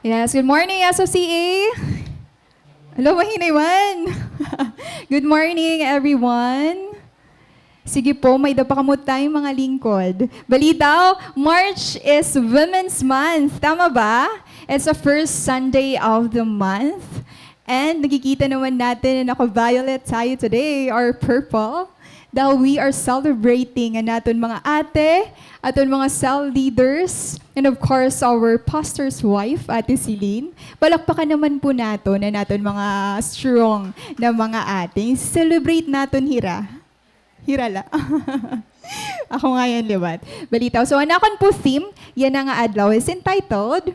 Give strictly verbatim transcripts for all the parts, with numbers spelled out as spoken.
Yes, good morning, S F C A. Hello, mahinay man. Good morning, everyone. Sige po, may-ada pa kamo time, mga lingkod. Balitaw, March is Women's Month. Tama ba? It's the first Sunday of the month. And nakikita naman natin na naka-violet tayo today, or purple. Dahil we are celebrating an aton mga ate, aton mga cell leaders, and of course, our pastor's wife, Ate Celine. Palakpakan naman po naton an aton mga strong na mga ate. Celebrate naton hira. Hira la. Ako ngayon liwat. Balitaw. So, an akon po theme yana nga adlaw is entitled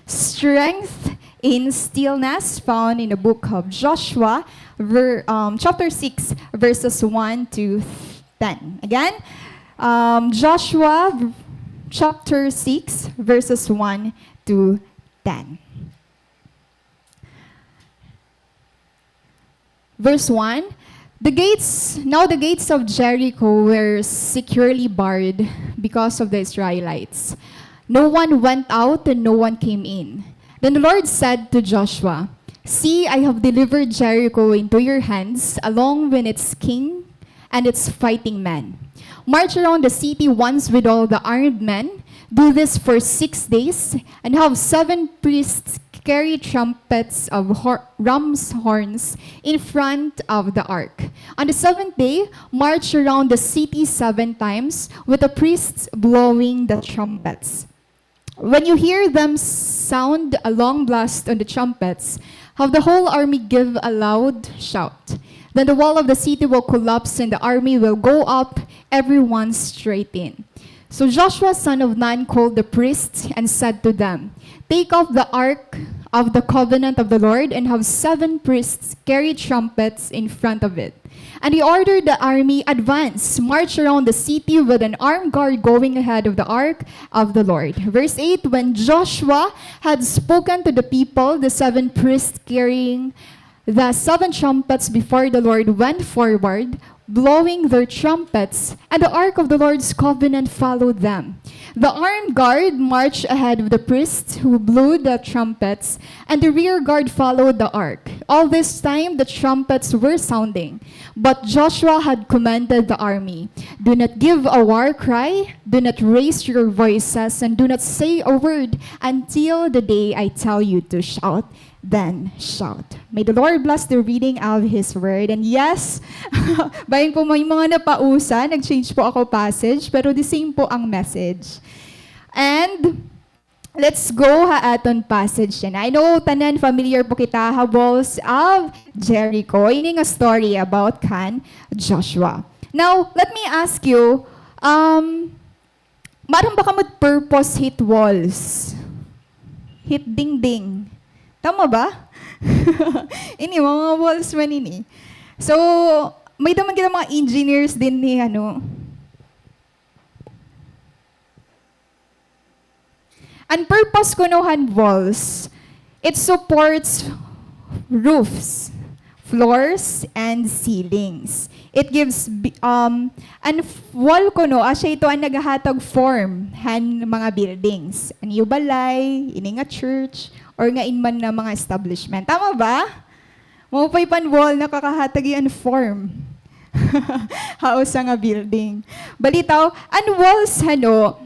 Strength in Stillness, found in the book of Joshua, ver-, um, chapter six, verses one to ten. Again, um, Joshua v-, chapter six, verses one to ten. Verse one, the gates, now the gates of Jericho were securely barred because of the Israelites. No one went out and no one came in. Then the Lord said to Joshua, "See, I have delivered Jericho into your hands, along with its king and its fighting men. March around the city once with all the armed men. Do this for six days, and have seven priests carry trumpets of hor-, ram's horns in front of the ark. On the seventh day, march around the city seven times, with the priests blowing the trumpets. When you hear them sound a long blast on the trumpets, have the whole army give a loud shout. Then the wall of the city will collapse and the army will go up, everyone straight in." So Joshua, son of Nun, called the priests and said to them, "Take off the ark of the covenant of the Lord and have seven priests carry trumpets in front of it." And he ordered the army, "Advance, march around the city with an armed guard going ahead of the ark of the Lord." Verse eight, when Joshua had spoken to the people, the seven priests carrying the seven trumpets before the Lord went forward, blowing their trumpets, and the ark of the Lord's covenant followed them. The armed guard marched ahead of the priests who blew the trumpets, and the rear guard followed the ark. All this time the trumpets were sounding. But Joshua had commanded the army, "Do not give a war cry, do not raise your voices, and do not say a word until the day I tell you to shout. Then shout." May the Lord bless the reading of His Word. And yes, bangin po may mga napausa, nag-change po ako passage, pero the same po ang message. And let's go ha aton passage yana. I know tanan familiar po kita ha walls of Jericho. Ini nga story about kan Joshua. Now, let me ask you, um, maaram ba kamo purpose hit walls? Hit dingding. Tama ba? Ini, mga walls man ini. So, may-ada man kita mga engineers dinhi, ano. An purpose kuno han walls, it supports roofs, floors, and ceilings. It gives bi-, um, an f-, wall kuno, asya ito an naghahatag form han mga buildings. An iyo balay, ini nga church, or nga in man na mga establishment. Tama ba? Maupay pa an wall, nakakahatag hiya hin form ha usa nga building. Balitaw, an walls, hano,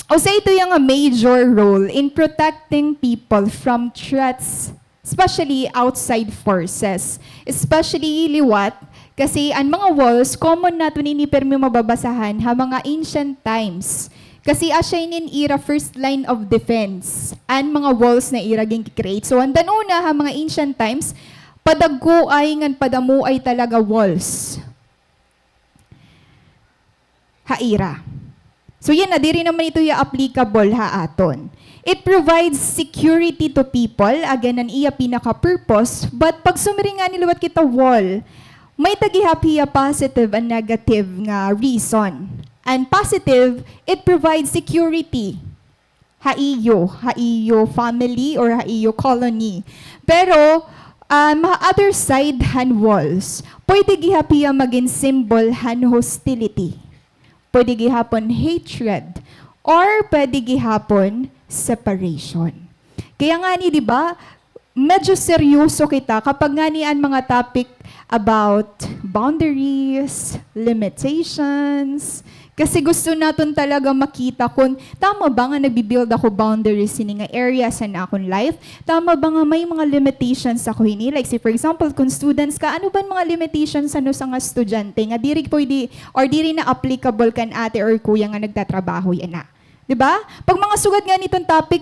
usa ito hiya nga major role in protecting people from threats, especially outside forces, especially liwat, kasi an mga walls, common naton ini pirmi mababasahan ha mga ancient times. Kasi asya ini an ira first line of defense, an mga walls na ira gin-create. So, an dan-una ha mga ancient times, padagkoay ngan padamoay talaga walls ha ira. So, yana, diri naman ito hiya applicable ha aton. It provides security to people, again, an iya pinaka-purpose, but pag sumiring ngani liwat kita wall, may-ada gihap hiya positive and negative nga reason. An positive, it provides security ha iyo, ha iyo family or ha iyo colony. Pero, um, ha other side han walls, pwede gihap hiya magin symbol han hostility. Pwede gihapon hatred. Or pwede gihapon separation. Kaya ngani, di ba, medyo seryoso kita kapag ngani an mga topic about boundaries, limitations. Kasi gusto naton talaga makita kon tama ba nga nagbi-build ako boundaries hini nga areas han akon life. Tama ba nga may mga limitations ako hini? Like, say, for example, kon students ka, ano ba an mga limitations han usa nga estudyante nga diri pwede or diri na applicable kan ate or kuya nga nagtatrabaho yana? Di ba? Pag mga sugad ngani iton topic,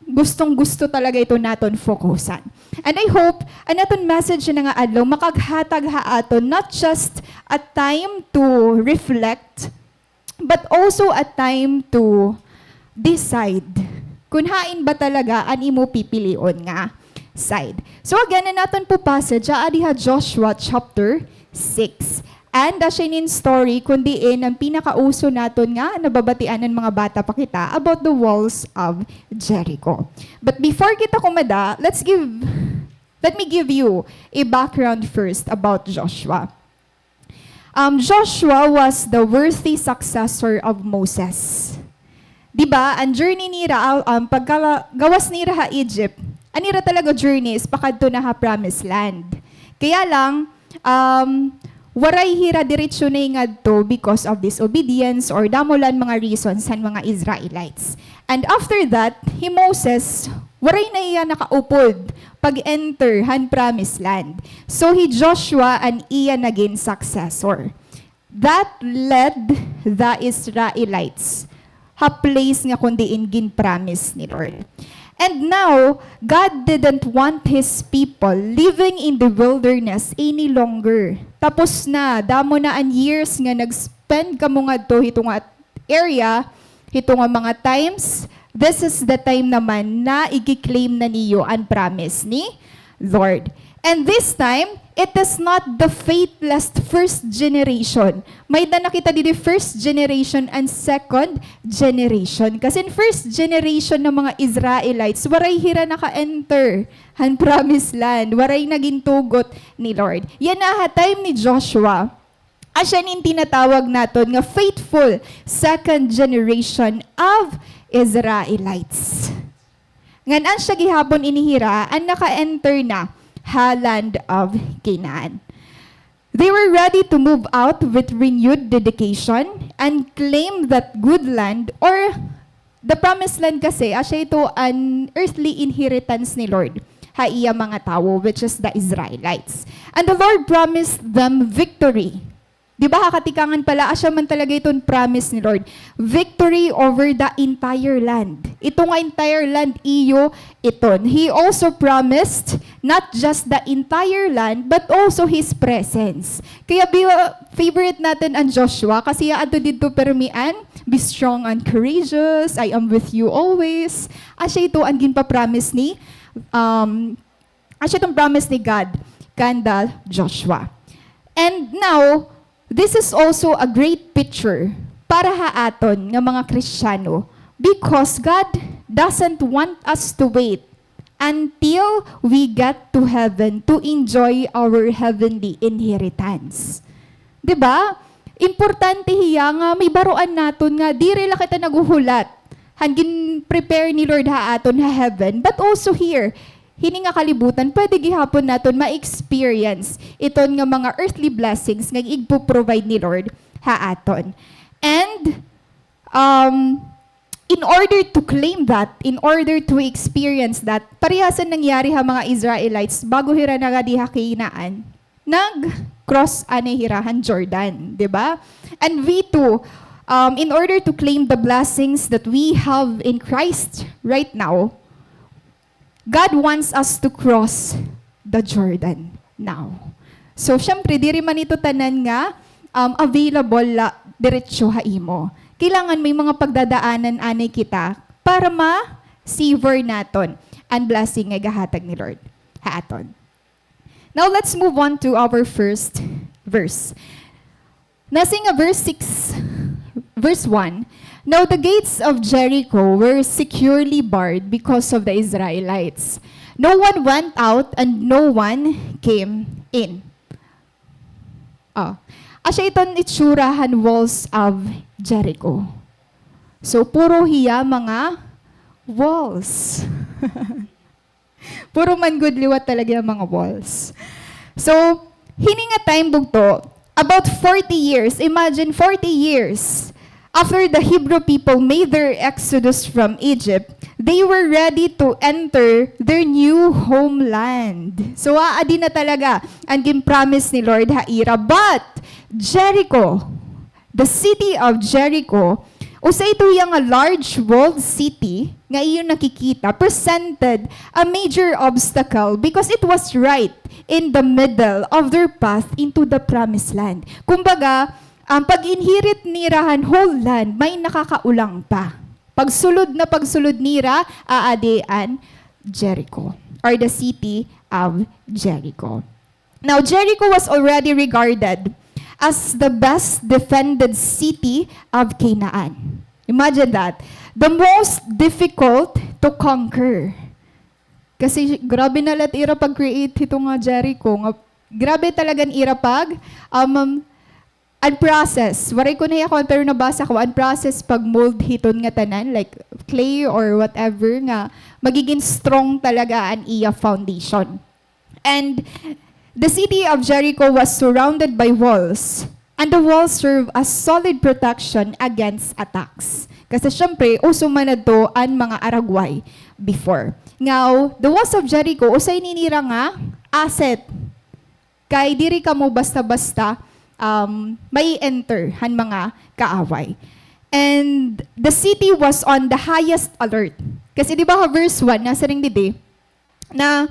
gustong-gusto talaga ito naton fokusan. And I hope, an aton message yana nga adlaw, makaghatag ha aton, not just a time to reflect, but also a time to decide kon hain ba talaga an imo pipilion nga side. So again, an aton po passage, aadi ha Joshua chapter six. And asya inin story, kun diin an pinakauso naton nga nababatian han mga bata pa kita about the walls of Jericho. But before kita kumada, let's give, let me give you a background first about Joshua. Um, Joshua was the worthy successor of Moses. Di ba, an journey nira, um, pagkagawas nira ha Egypt, an ira talaga journey is pakadto na ha promised land. Kaya lang, um, waray hira diretso na ngadto because of disobedience or damo la an mga reasons han mga Israelites. And after that, hi Moses, waray na iya nakaupod pag-enter han promised land. So, hi Joshua an iya nagin successor. That led the Israelites ha place nga kun diin ginpromise ni Lord. And now, God didn't want His people living in the wilderness any longer. Tapos na, damo na an years nga nag-spend kamo ngadto hito nga area, hito nga mga times, this is the time naman na igi-claim na niyo an promise ni Lord. And this time, it is not the faithless first generation. May-ada na kita didi first generation and second generation. Kasi in first generation nga mga Israelites, waray hira naka-enter han promised land. Waray nagin tugot ni Lord. Yana ha time ni Joshua. Asya ini tinatawag naton nga faithful second generation of Israelites. Ngan-an asya gihapon ini hira an naka-enter na ha land of Canaan. They were ready to move out with renewed dedication and claim that good land or The promised land kasi, asya ito an earthly inheritance ni Lord ha iya mga tawo, which is the Israelites. And the Lord promised them victory. Di ba, ha katikangan pa la, asya man talaga iton promise ni Lord. Victory over the entire land. Ito nga entire land, iyo iton. He also promised not just the entire land, but also His presence. Kaya bi-, favorite naton an Joshua, kasi adto didto permi an Be strong and courageous. I am with you always. Asya ito an ginpa-promise ni, um, asya itong promise ni God kanda Joshua. And now, this is also a great picture para ha aton nga mga Kristiyano, because God doesn't want us to wait until we get to heaven to enjoy our heavenly inheritance. Di ba? Importante hiya nga mahibaroan naton nga diri la kita naghuhulat han gin-prepare ni Lord ha aton ha heaven, but also here, hini nga kalibutan, pwede gihapon naton ma-experience iton nga mga earthly blessings nga igpo-provide ni Lord ha aton. And Um, in order to claim that, in order to experience that, parehas an nangyari ha mga Israelites bago hira nagadi ha Canaan, nag-cross anay hira han Jordan, di ba? And we too, um, in order to claim the blessings that we have in Christ right now, God wants us to cross the Jordan now. So, syempre, diri man ito tanan nga, um, available la diretso ha imo. Kailangan may mga pagdadaanan anay kita para ma-savor naton an blessing nga igahatag ni Lord ha aton. Now, let's move on to our first verse. Nasiring ha verse six, verse one, "Now the gates of Jericho were securely barred because of the Israelites. No one went out and no one came in." Oh. Asya iton itsura han walls of Jericho. So, puro hiya mga Walls. Puro man gud liwat talaga an mga walls. So, hini nga time, bugto, about forty years, imagine, forty years after the Hebrew people made their exodus from Egypt, they were ready to enter their new homeland. So, aadi na talaga an gin-promise ni Lord ha ira. But, Jericho, the city of Jericho, usa ito hiya nga large walled city nga iyo nakikita, presented a major obstacle because it was right in the middle of their path into the promised land. Kumbaga, an pag-inherit nira han whole land, may nakakaulang pa. Pagsulod na pagsulod nira, aadi an Jericho, or the city of Jericho. Now, Jericho was already regarded as the best defended city of Canaan. Imagine that. The most difficult to conquer. Kasi grabe na la it ira pag-create hito nga Jericho. Nga, grabe talaga an ira pag, um, an process. Waray ko nahiya kuan, pero nabasa ko, an process pag-mold hiton nga tanan, like clay or whatever, nga magiging strong talaga an iya foundation. And the city of Jericho was surrounded by walls, and the walls serve as solid protection against attacks. Kasi syempre, uso man adto an mga aragway before. Now, the walls of Jericho, usa ini nira nga asset. Kay diri kamo basta-basta, um, mai-enter han mga kaaway. And the city was on the highest alert. Kasi di ba ha verse one, nasiring didi, na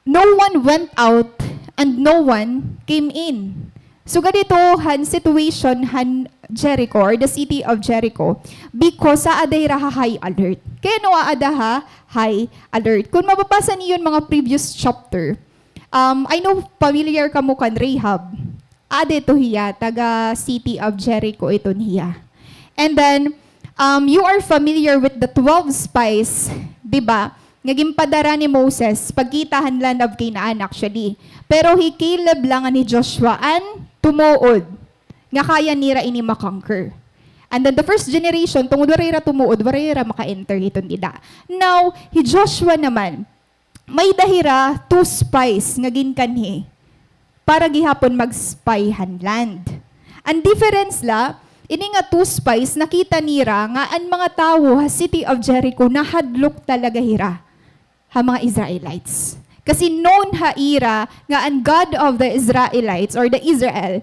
no one went out and no one came in. Sugad ito han situation han Jericho or the city of Jericho because aada hira ha high alert. Kay ano aada ha high alert? Kung mababasa niyo an mga previous chapter, um, I know familiar kamo kan Rahab. Aada ito hiya, taga city of Jericho iton hiya. And then, um, you are familiar with the twelve spies, di ba? Nga ginpadara ni Moses, pagkita han land of Canaan, actually. Pero hi Caleb la ngan hi Joshua an tumuod nga kaya nira ini ma-conquer. And then the first generation, tungod waray ira tumuod, waray ira maka-enter hiton dida. Now, hi Joshua naman, may-ada hira two spies nga ginkanhi para gihapon mag-spy han land. An difference la, ini nga two spies, nakita nira nga an mga tawo ha city of Jericho nahadlok talaga hira ha mga Israelites. Kasi known ha ira nga an God of the Israelites or the Israel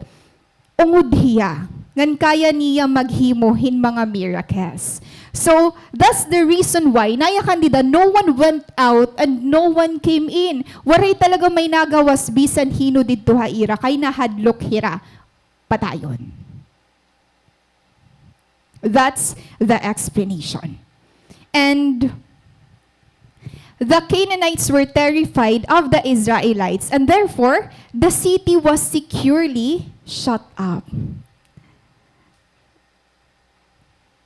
ungod hiya, ngan kaya niya maghimo hin mga miracles. So, that's the reason why, nayakan dida, no one went out and no one came in. Waray talaga may nagawas bisan hin-o didto ha ira, kay nahadlok hira padayon. That's the explanation. And the Canaanites were terrified of the Israelites, and therefore, the city was securely shut up.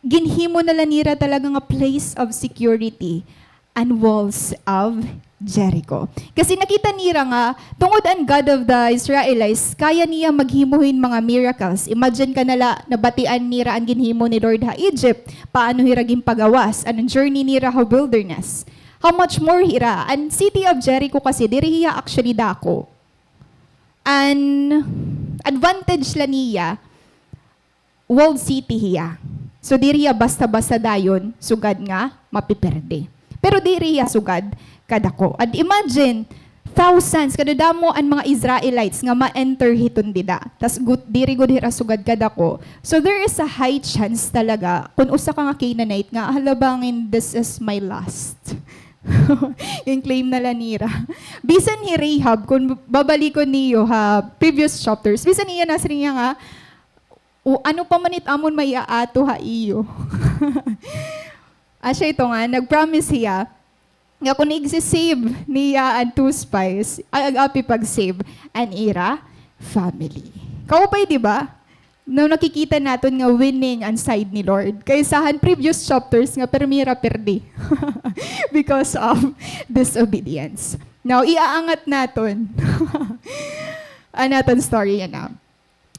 Ginhimo na la nira talaga nga place of security an walls of Jericho. Kasi nakita nira nga, tungod an God of the Israelites, kaya niya maghimo hin mga miracles. Imagine ka na la, nabatian nira an ginhimo ni Lord ha Egypt, paano hira ginpagawas, an journey nira ha wilderness. How much more hira? An city of Jericho kasi, diri hiya actually dako. An advantage la niya, walled city hiya. So, diri hiya basta-basta dayon sugad nga mapiperde. Pero diri hiya sugad kadako. And imagine, thousands, kadadamo an mga Israelites nga ma-enter hiton dida. Tas gut-, diri gud hira sugad kadako. So, there is a high chance talaga, kun usa ka nga Canaanite nga, "Hala, bangin, this is my last." Ginklaim na la nira. Bisan hi Rahab, kun babalikon niyo ha previous chapters, bisan iya nasiring niya nga, "O, ano pa man it amon maiaato ha iyo?" Asya ito nga, nag-promise hiya nga kun igsi-save niya an two spies, ag-api pag-save an ira family. Kaupay, di ba? No, nakikita naton nga winning an side ni Lord kaysa han previous chapters nga pirmi hira pirdi because of disobedience. Now, iaangat naton an aton story yana.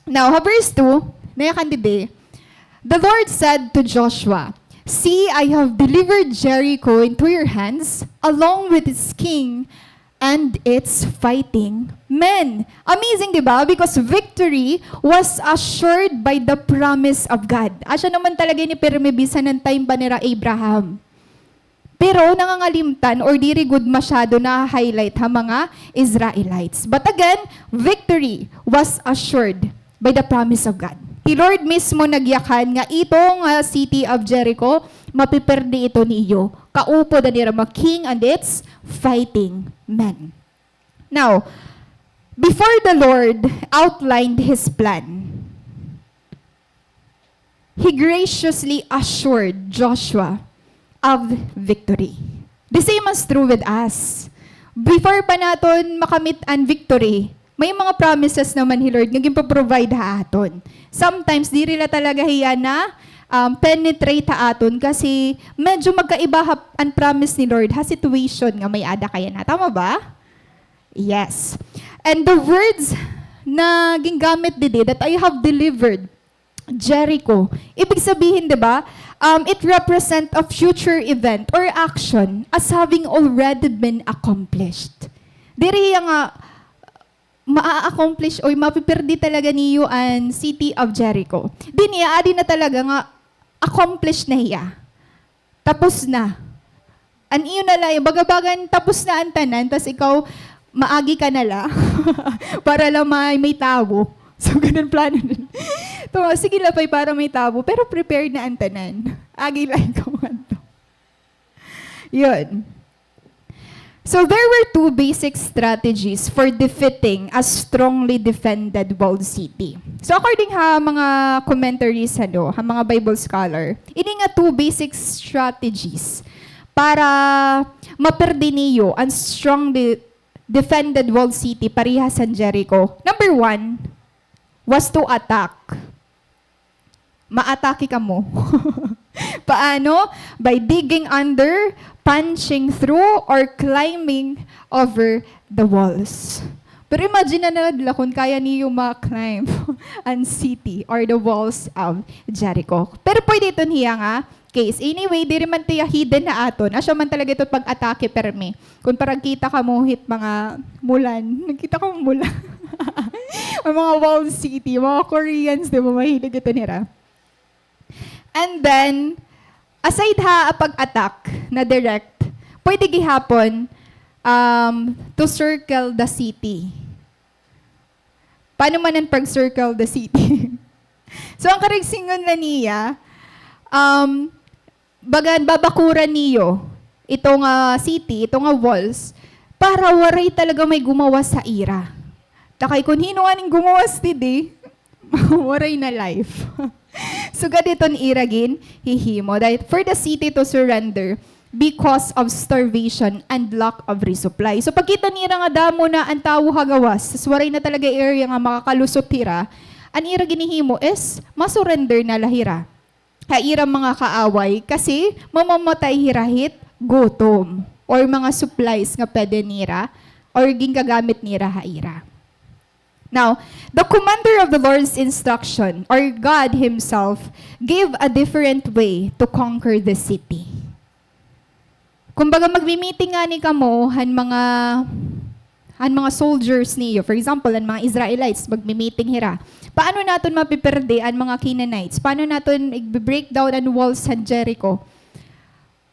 Now, ha verse two, nayakan didi, the Lord said to Joshua, "See, I have delivered Jericho into your hands, along with its king and its fighting men." Amazing, di ba? Because victory was assured by the promise of God. Asya naman talaga ini pirmi bisan han time pa nira Abraham. Pero nangangalimtan or diri gud masyado na-highlight ha mga Israelites. But again, victory was assured by the promise of God. Hi Lord mismo nagyakan nga ito nga city of Jericho, mapiperdi ito niyo. Kaupod an ira mga king and its fighting men. Now, before the Lord outlined his plan, He graciously assured Joshua of victory. The same is true with us. Before pa naton makamit an victory, may mga promises naman hi Lord nga ginpo-provide ha aton. Sometimes, diri la talaga hiya na, um, penetrate ha aton kasi medyo magkaiba ha, an promise ni Lord ha situation nga may-ada kay yana. Tama ba? Yes. And the words na gingamit didi, that I have delivered Jericho. Ibig sabihin, di ba, um, it represent a future event or action as having already been accomplished. Diri hiya nga maa-accomplish o mapipirdi talaga niyo an city of Jericho. Dinhi, adi na talaga nga accomplished na hiya. Tapos na. An iyo na la, baga-bagan tapos na an tanan, tas ikaw, maagi ka na la. Para la may, may tawo. So, ganun plano nun. Ito, sige la pa'y para may tawo, pero prepared na an tanan. Agi la ikaw ngadto. Yun. So, there were two basic strategies for defeating a strongly defended walled city. So, according ha mga commentaries, ano, ha mga Bible scholar, ini nga two basic strategies para maperdi niyo an strongly defended walled city parehas han Jericho. Number one was to attack. Maatake kamo. Paano? By digging under, punching through, or climbing over the walls. Pero imagine na nila kun kaya niyo ma-climb an city or the walls of Jericho. Pero pwede iton hiya nga case. Anyway, diri man tiya hidden ha aton. Asya man talaga ito pag-atake permi. Kun paragkita kamo hit mga mulan. Nagkita kamo mulan. An mga walled city, mga Koreans, di ba, mahilig ito nira. And then, aside ha pag-attack na direct, pwede gihapon, um, to circle the city. Paano man an pag-circle the city? So, an karuyag sidngon la niya, um, bagan, babakuran niyo ito nga city, ito nga walls, para waray talaga may gumawas ha ira. Ta kay kun hin-o ngani an gumawas didi, waray na life. Sugad iton ira ginhihimo. Dahil for the city to surrender because of starvation and lack of resupply. So, pagkita nira nga damo na an tawo ha gawas, tas waray na talaga area nga makakalusot hira, an ira ginhihimo is ma-surrender na la hira ha ira mga kaaway kasi mamamatay hira hit gutom or mga supplies nga pwede nira or gingagamit nira ha ira. Now, the commander of the Lord's instruction, or God himself, gave a different way to conquer the city. Kumbaga, magmi-meeting ngani kamo han mga, han mga soldiers niyo. For example, an mga Israelites, magmi-meeting hira. Paano naton mapiperde an mga Canaanites? Paano naton i-breakdown an walls han Jericho?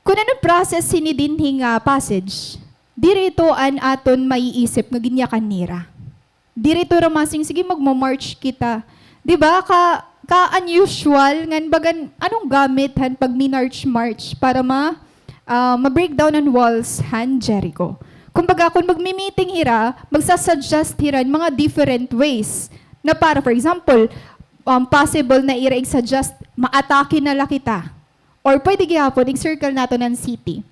Kun ano process hini dinhi nga passage, diri ito an aton maiisip nga ginyakan nira. Diri ito hira masiring, "Sige, magma-march kita." Di ba? Ka, ka-unusual ngan bagan, anong gamit han pagmi-march-march para ma, ah, ma-breakdown an walls han Jericho? Kumbaga, kun magmi-meeting hira, magsa-suggest hira hin mga different ways na para, for example, um, possible na ira ig-suggest, "Maatake na la kita." Or pwede gihapon, ig-circle naton an city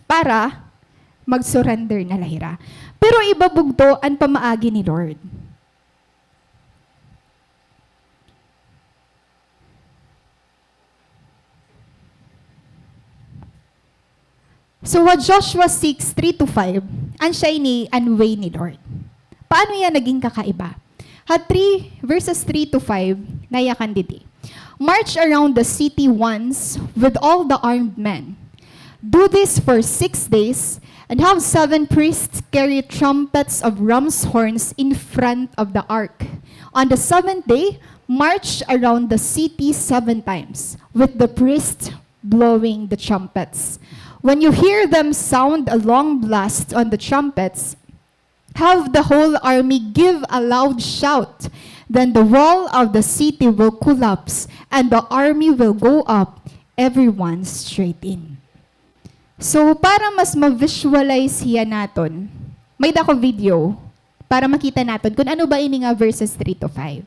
para mag-surrender na la hira. Pero iba bugto an pamaagi ni Lord. So, ha Joshua six, three to five, an siya ini an way ni Lord. Paano iya naging kakaiba? Ha three, verses three to five, nayakan didi. March around the city once with all the armed men. Do this for six days, and have seven priests carry trumpets of ram's horns in front of the ark. On the seventh day, march around the city seven times, with the priests blowing the trumpets. When you hear them sound a long blast on the trumpets, have the whole army give a loud shout. Then the wall of the city will collapse, and the army will go up, everyone straight in. So, para mas ma-visualize hiya naton, may-ada ako video para makita naton kun ano ba ini nga verses three to five.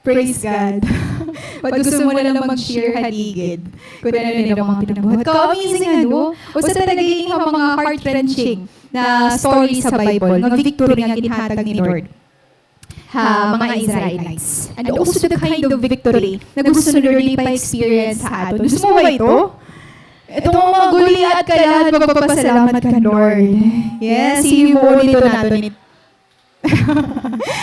Praise God. Pag gusto mo na lang mag-share ha ligid kun ano an imo mga pinagbuhat. Ka-amazing, ano? Usa talaga ini ha mga heart-wrenching na story sa Bible, nga victory nga ginhatag ni Lord ha mga Israelites. And also the kind of victory na gusto ni Lord ipa-experience ha aton. Gusto mo ba ito? Ito nga mga Goliath ka lahat, magpapasalamat kan Lord. Yes, hihimuon ito naton it-,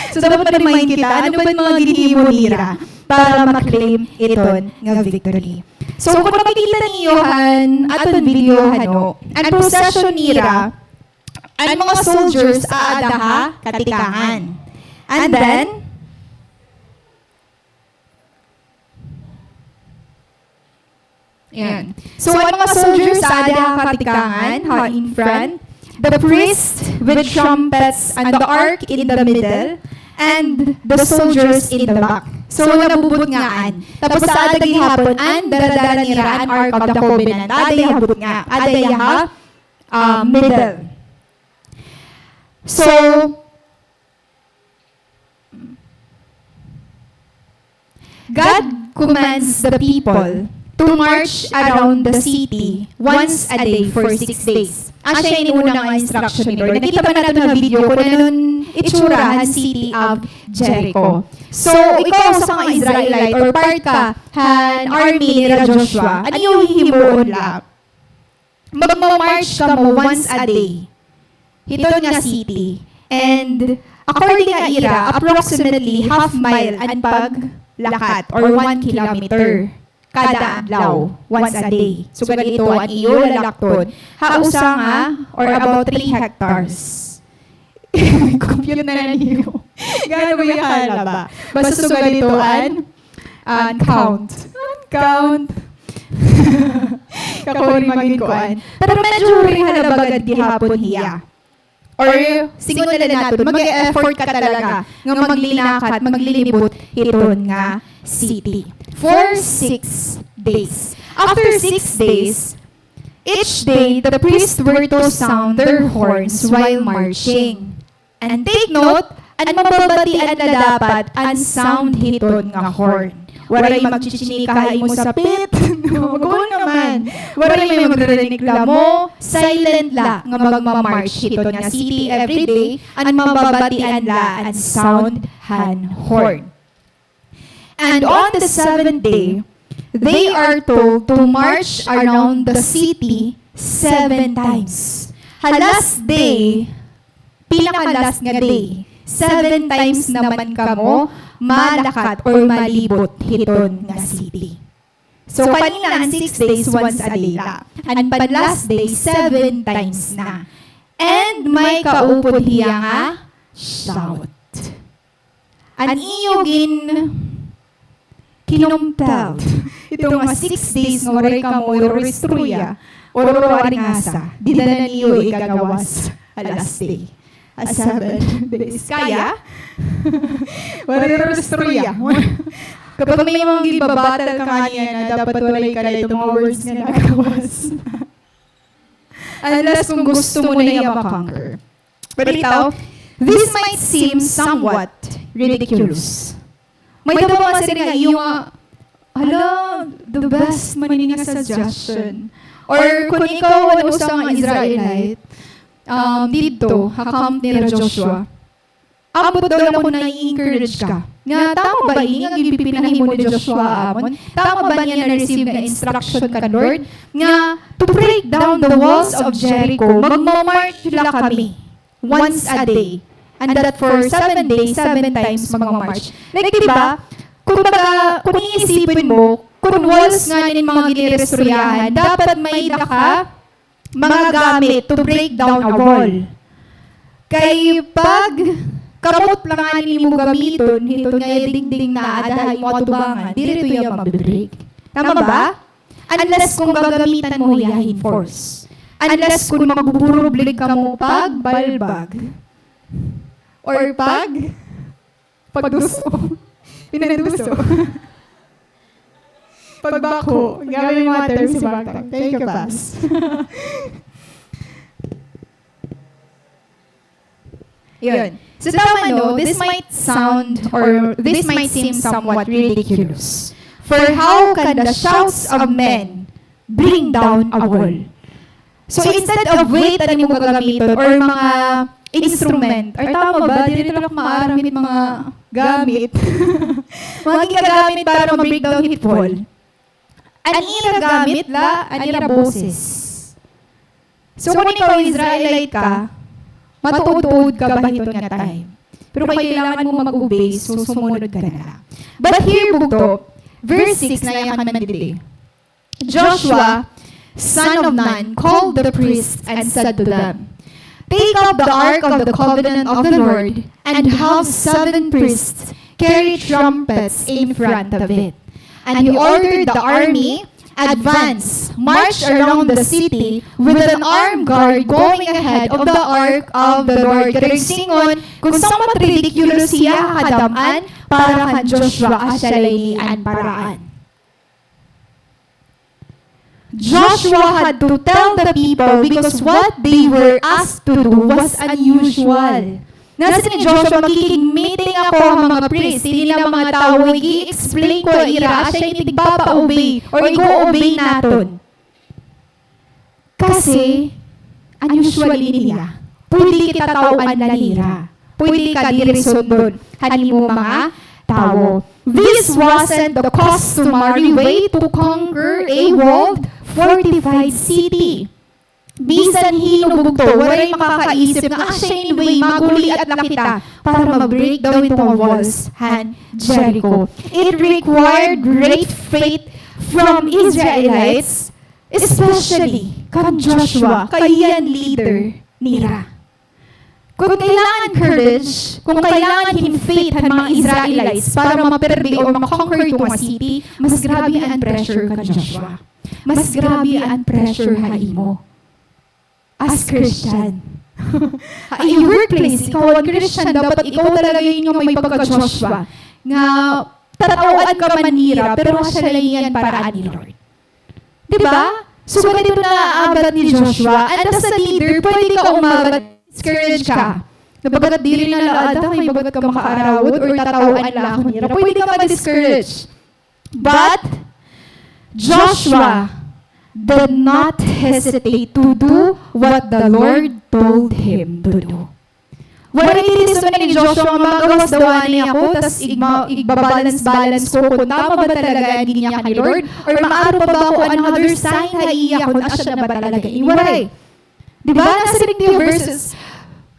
So, dapat ma-remind kita, ano ba an mga ginhimo nira para ma-claim iton nga victory? So, kon makikita niyo han aton video, ano, an procession nira, an mga soldiers aada ha katikangan. And then, Ayan. So, an mga soldiers aada ha katikangan, ha, in front, the priest with trumpets and the ark in the middle, and the soldiers in the back. So, nabubutngaan. Tapos, sa ada gihapon, an dara-dara nira an Ark of the Covenant. Ada ha butnga. Ada ha, ah, middle. So, God commands the people to march around the city once a day for six days. Asya ini una nga instruction ni Lord. Nakita man naton ha video kun ano an itsura han city of Jericho. So, ikaw usa nga Israelite or part ka han army nira Joshua, ano it iyo hihimuon la? Magma-march kamo once a day hiton nga city. And according ha ira, approximately half mile an paglakat or one kilometer kada adlaw, once a day. Sugad ito an iyo lalakton ha usa nga or about three hectares. Compute na niyo. Gaano ba hiya kahalaba? Basta sugad ito an, an count. An count. Kakuri magin kuan. Pero medyo huri halaba gad gihapon hiya. Or, siring na la naton, mag-e-effort ka talaga nga maglinakat, maglilibot hiton nga city. For six days. After six days, each day, the priests were to sound their horns while marching. And take note, an mababatian la dapat an sound hiton nga horn. Waray magchichinika ha imo sapit. Maguol naman. Waray may magrereklamo. Silent la nga magma-march hiton nga city every day. An mababatian la an sound han horn. And on the seventh day, they are told to march around the city seven times. Ha last day, pinaka-last nga day, seven times naman kamo malakat or malibot hiton nga city. So, kanina an six days, once a day la. An pan-last day, seven times na. And may kaupod hiya nga shout. An iyo gin-, kinumpel. Ito nga six days nga waray kamo irurustrya, or waray ngasa, dida na niyo igagawas ha last day. Ha seven days. Kaya? Waray irurustrya. Kapag may mga ginbabattle ka nganiyan na dapat waray ka la ito mga words nga nagawas. Unless kung gusto mo na hiya ma-conquer. Pero ito, this might seem somewhat ridiculous. May-ada ba nga siring nga iyo nga, hala, the best man ini nga suggestion. Or kung ikaw an usa nga Israelite, um, didto, ha camp nira Joshua, ambot daw la kon na-encourage ka. Nga, tama ba ini nga ginpipinahimo ni Joshua ha amon? Tama ba niya na-receive nga instruction kan Lord? Nga, to break down the walls of Jericho, magma-march la kami once a day. And that for seven days, seven times magma-march. Like, di ba? Kumbaga, kung iisipin mo, kung walls nga nin mga giniristoryahan, dapat may-ada ka mga gamit to break down a wall. Kay pag kamot la ngani nimo gamiton, hiton nga dingding na ada ha imo atubangan, diri ito hiya mabe-break. Tama ba? Unless kung gagamitan mo hiya hin force. Unless kung magbuburublig kamo pagbalbag. Or pag Pagduso. Pinanduso. Pagbako. Grabe mga terms si Bagtang. Thank you, Paps. Yun. So, tama, no? This might sound or this might seem somewhat ridiculous. For how can the shouts of men bring down a wall. So, instead of weight an imo gagamiton or mga instrument, or tama ba, diri talaga maaram it mga gamit. Mga ginagamit para ma-break down hit wall. An ira gamit la, an ira boses. So, kung ikaw Israelite ka, matuod-tuod ka ba hiton nga time? Pero kay kailangan mo mag-obey, so sumunod ka na la. But here, bugto, verse six na yakan man didi. Joshua, son of Nun, called the priests and said to them, "Take up the ark of the covenant of the Lord and have seven priests carry trumpets in front of it." And he ordered the army advance, march around the city with an armed guard going ahead of the ark of the Lord. Karuyag sidngon, kon somewhat ridiculous hiya ha kadam-an, para kan Joshua, asya la ini an paraan. Joshua had to tell the people because what they were asked to do was unusual. Nasiring hi Joshua, makikig-meeting ako ha mga priest, hini nga mga tawo, ig-i-explain ko ha ira asya ini tigpapaobey or ig-o-obey naton. Kasi, unusual ini niya. Pwede kita taw-an la nira. Pwede ka diri sundon han imo mga tawo. This wasn't the customary way to conquer a walled, fortified city. Bisan hin-o bugto, waray makakaisip nga asya ini way, maguliat la kita para ma-break daw iton walls han Jericho. It required great faith from Israelites, especially kan Joshua, kay hiya an leader nira. Kon kailangan courage, kon kailangan hin faith han mga Israelites para mapirdi or ma-conquer iton nga city, mas grabe an pressure kan Joshua. Mas grabe an pressure ha imo. As Christian. Ha iyo workplace, ikaw an Christian, dapat ikaw talaga ini nga may pagka-Joshua. Nga tataw-an ka man nira, pero asya la ini an paraan ni Lord. Di ba? So, ganito naabat ni Joshua. And as a leader, pwede ka umabat, discourage ka. Nga bagat diri na la ada, kay bagat ka makaarawod or tataw-an la ako nira. Pwede ka ma-discourage. But Joshua did not hesitate to do what the Lord told him to do. Waray titisonon ni Joshua nga magawas daw anay ako, tas igma-, igbabalance-balance ko kon tama ba talaga an ginyakan ni Lord, or maaram pa ba ako another sign ha iya kon asya na ba talaga ini. Waray. Di ba? Nasiring it ha verses,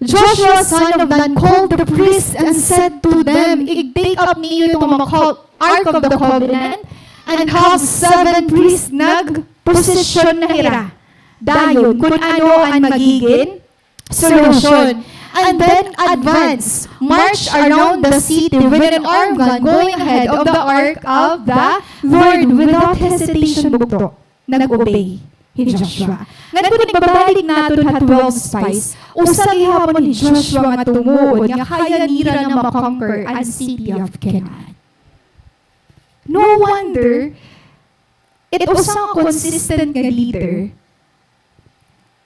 Joshua, son of Nun, called the priests and said to them, "Ig-take up niyo iton mga co-, Ark of the Covenant and have seven priests." Nagposisyon na hira. Dayon, kon ano an magigin solution. And then advance, march around the city with an armed guard going ahead of the ark of the Lord without hesitation, bugto. Nag-obey hi Joshua. Ngan kon igbabalik naton ha twelve spies, usa gihapon hi Joshua nga tumuod nga kaya nira na ma-conquer an city of Canaan. No wonder, it usa nga consistent nga leader,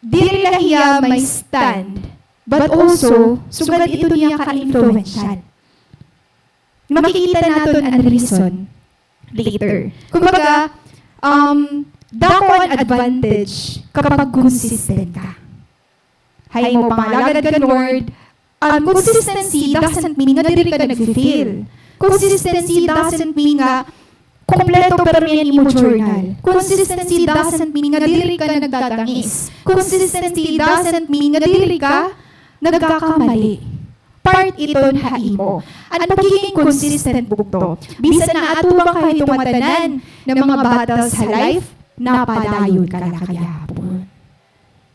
diri la hiya may stand, but also, sugad ito niya ka-influential. Makikita naton an reason later. Kumbaga, um, dako an advantage kapag consistent ka. Ha imo pangalagad kan Lord, um, consistency doesn't mean nga diri ka nagfi-fail. Consistency doesn't mean nga kompleto pirmi an imo journal. Consistency doesn't mean nga diri ka nagtatangis. Consistency doesn't mean nga diri ka nagkakamali. Part iton ha imo. An pagiging consistent, bugto. Bisan naatubang ka hito ngatanan nga mga battles ha life, napadayon ka la gihapon.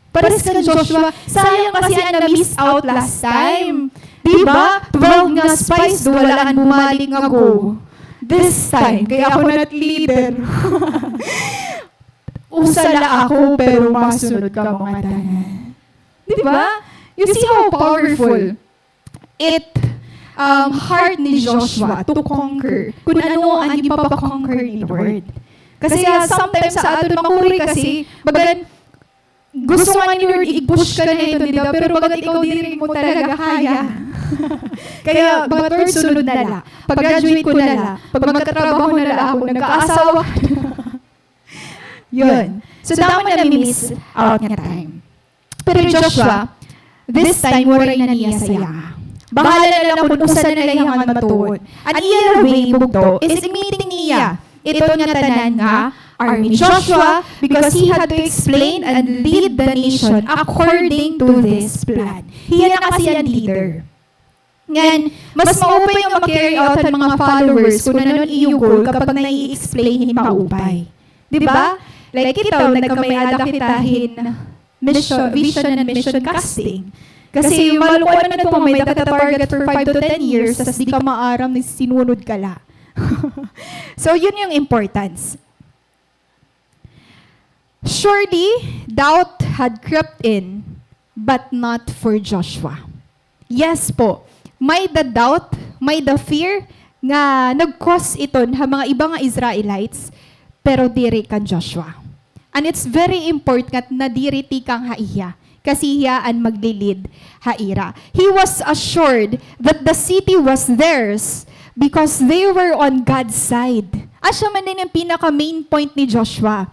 Pares kan Joshua, sayang kasi an na-miss out last time. Di ba? Twelve nga spies, duha la an bumalik nga go. This time, kay ako na it leader. Usa la ako, pero masunod kamo ngatanan. Di ba? You see how powerful it, um, heart ni Joshua to conquer, kon ano an ipapa-conquer ni Lord. Kasi, ah, sometimes sa aton makuri kasi, bagan, gusto nga ni Lord i-push ka na hito, di ba? Pero bagat ikaw diri mo talaga kaya. Kaya, bagat Lord, sunod na la. Pag-graduate ko na la. Pag magkatrabaho na la ako, nagkaasawa ka na. Yun. So, damo na mi-miss out nga time. Pero hi Joshua, this time, waray na niya sayanga. Bahala na la kon usa na la hiya nga matuod. An iya way, bugto, is igmeeting niya iton ngatanan nga army. Joshua, because he had to explain and lead the nation according to this plan. Hiya na kasi an leader. Ngan, mas maupay nga ma-carry out han mga followers kon ano an iyo goal kapag nai-explain hin maupay. Di ba? Like kita, nagkamay-ada kita hin mission, vision and mission casting. Kasi malo ko ano na ito, may-ada ka ta-target for five to ten years, tas di ka maaram, nagsinunod ka la. So, yun yung importance. Surely, doubt had crept in, but not for Joshua. Yes po, may the doubt, may the fear nga nag-cause iton ha mga iba nga Israelites, pero diri kan Joshua. And it's very important nga diri tikang ha iya, kasi hiya an magli-lead ha ira. He was assured that the city was theirs because they were on God's side. Asya man din an pinaka main point ni Joshua.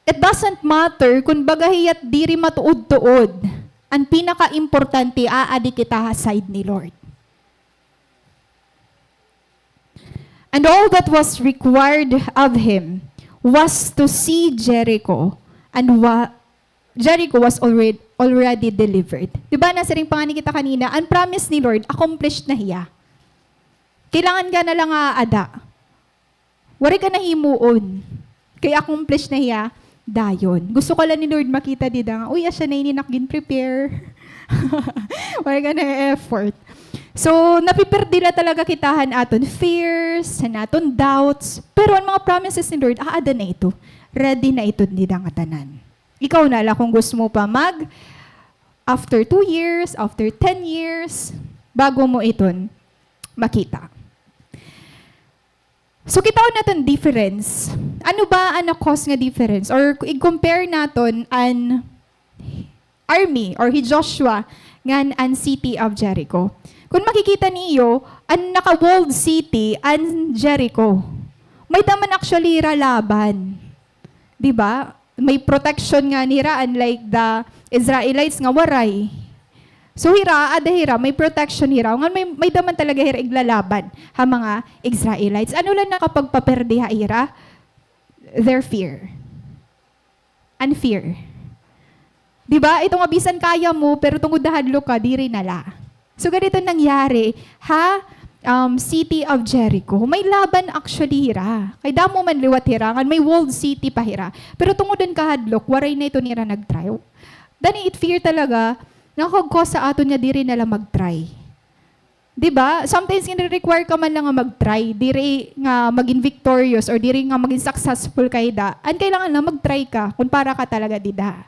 It doesn't matter kun baga hiya't diri matuod-tuod. An pinaka-importante, aadi kita ha side ni Lord. And all that was required of him was to see Jericho, and wa-, Jericho was already, already delivered. Di ba, nasiring pa ngani kita kanina, an promise ni Lord, accomplished na hiya. Kailangan ka na lang aada. Waray ka na himuon. Kay accomplished na hiya dayon. Gusto ka lang ni Lord makita dida nga, uy, asya na ini nak gin-prepare. Waray ka na effort. So, napiperdi la talaga kita han aton fears, han aton doubts. Pero an mga promises ni Lord, aada na ito. Ready na ito dida nga tanan. Ikaw na la kung gusto mo pa mag, after two years, after ten years, bago mo iton makita. So, kitaon naton difference. Ano ba an na-cause nga difference? Or i-compare naton an army or hi Joshua ngan an city of Jericho. Kun makikita niyo, an naka-walled city, an Jericho. May-ada man actually hira laban. Di ba? May protection ngani hira, unlike the Israelites nga waray. So hira, aada hira, may protection hira. Ngan may, may-ada man talaga hira iglalaban ha mga Israelites. Ano la nakapagpaperdi ha ira? Their fear. An fear. Di ba? Ito nga bisan kaya mo, pero tungod nahadlok ka, diri na la. So, ganito nangyari ha, um, city of Jericho. May laban actually hira. Kay damo man liwat hira, ngan may walled city pa hira. Pero tungod han kahadlok, waray na ito nira nag-try. Dani it fear talaga, nakakag-cause ha aton nga diri na la mag-try. Di ba? Sometimes, gin-require ka man la nga mag-try, diri nga magin victorious or diri nga magin successful ka hida. An kailangan la, mag-try ka kun para ka talaga dida.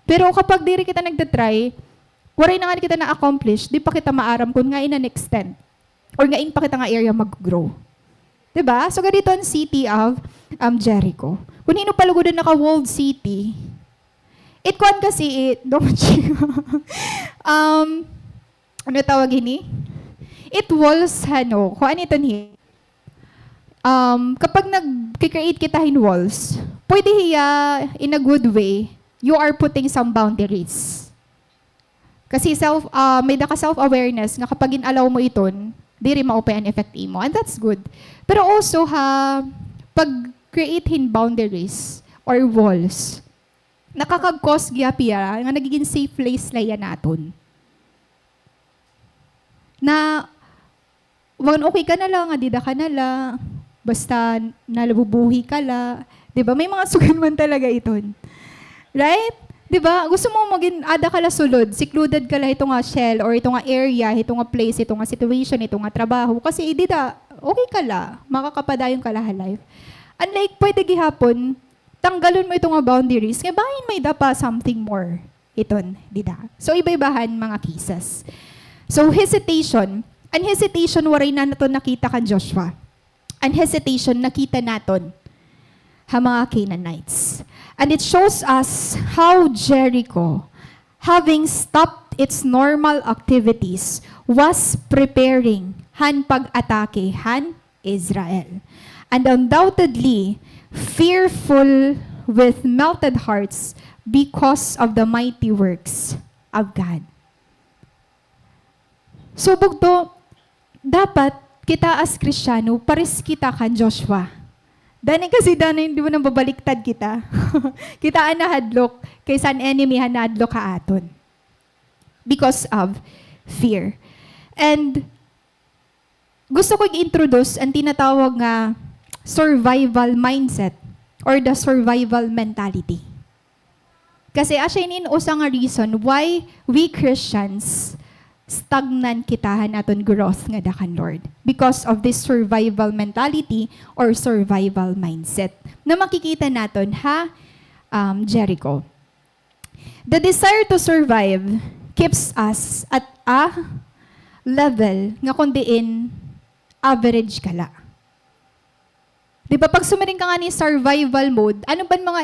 Pero kapag diri kita nagta-try, waray na ngani kita na-accomplish, di pa kita maaram kun ngain an extent or ngain pa kita nga area mag-grow. Di ba? So, ganito an city of, um, Jericho. Kun hin-o pa lugod an naka-walled city, it kuan kasi, it, um, ano tawag hini? It walls, ano, kuan iton hi-, um, kapag nag-create kita hin walls, pwede hiya, in a good way, you are putting some boundaries. Kasi self, ah, may-ada ka self-awareness nga kapag in-allow mo iton, diri maupay an effect imo. And that's good. Pero also ha, pag-create hin boundaries or walls, nakakag-cause gihap hiya nga nagigin safe place la hiya naton. Na, wan, okay ka na la, nga dida ka na la, basta nalabubuhi ka la. Di ba? May mga sugad man talaga iton. Right? Di ba? Gusto mo magin aada ka la sulod, secluded ka la hito nga shell or hito nga area, hito nga place, hito nga situation, hito nga trabaho. Kasi dida, okay ka la, makakapadayon ka la ha life. Unlike, pwede gihapon, tanggalon mo ito nga boundaries, kay bangin may-ada pa something more iton dida. So, iba-iba han mga cases. So, hesitation. An hesitation, waray na naton nakita kan Joshua. An hesitation, nakita naton ha mga Canaanites. And it shows us how Jericho, having stopped its normal activities, was preparing han pag-atake han Israel, and undoubtedly fearful with melted hearts because of the mighty works of God. So, bugto, dapat kita as Kristiyano, pares kita kan Joshua. Dani kasi, dani, di ba, nababaliktad kita? Kita an nahadlok kaysa an enemy han nahadlok ha aton. Because of fear. And gusto ko i-introduce an tinatawag nga survival mindset or the survival mentality. Kasi asya ini an usa nga reason why we Christians stagnant kita han aton growth ngada kan Lord. Because of this survival mentality or survival mindset na makikita naton ha um, Jericho. The desire to survive keeps us at a level nga kon diin average ka la. Di ba, pag sumiring ka ngani survival mode, ano ba an mga,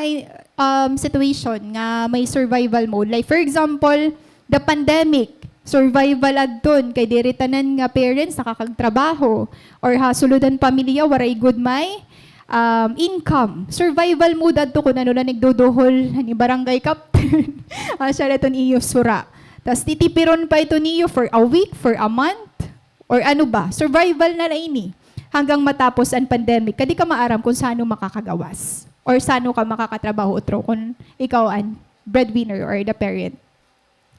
um, situation nga may survival mode? Like, for example, the pandemic, survival adton, kay diri tanan nga parents nakakagtrabaho, or ha suludan pamilya, waray gud may, um, income. Survival mode adto kun ano la nagduduhol, ni barangay captain. Asya la iton iyo sura. Tas titipiron pa ito niyo for a week, for a month. Or ano ba, survival na la ini. Hanggang matapos an pandemic, kadi ka maaram kung sano makakagawas. Or sano ka makakatrabaho utro kung ikaw an breadwinner or the parent.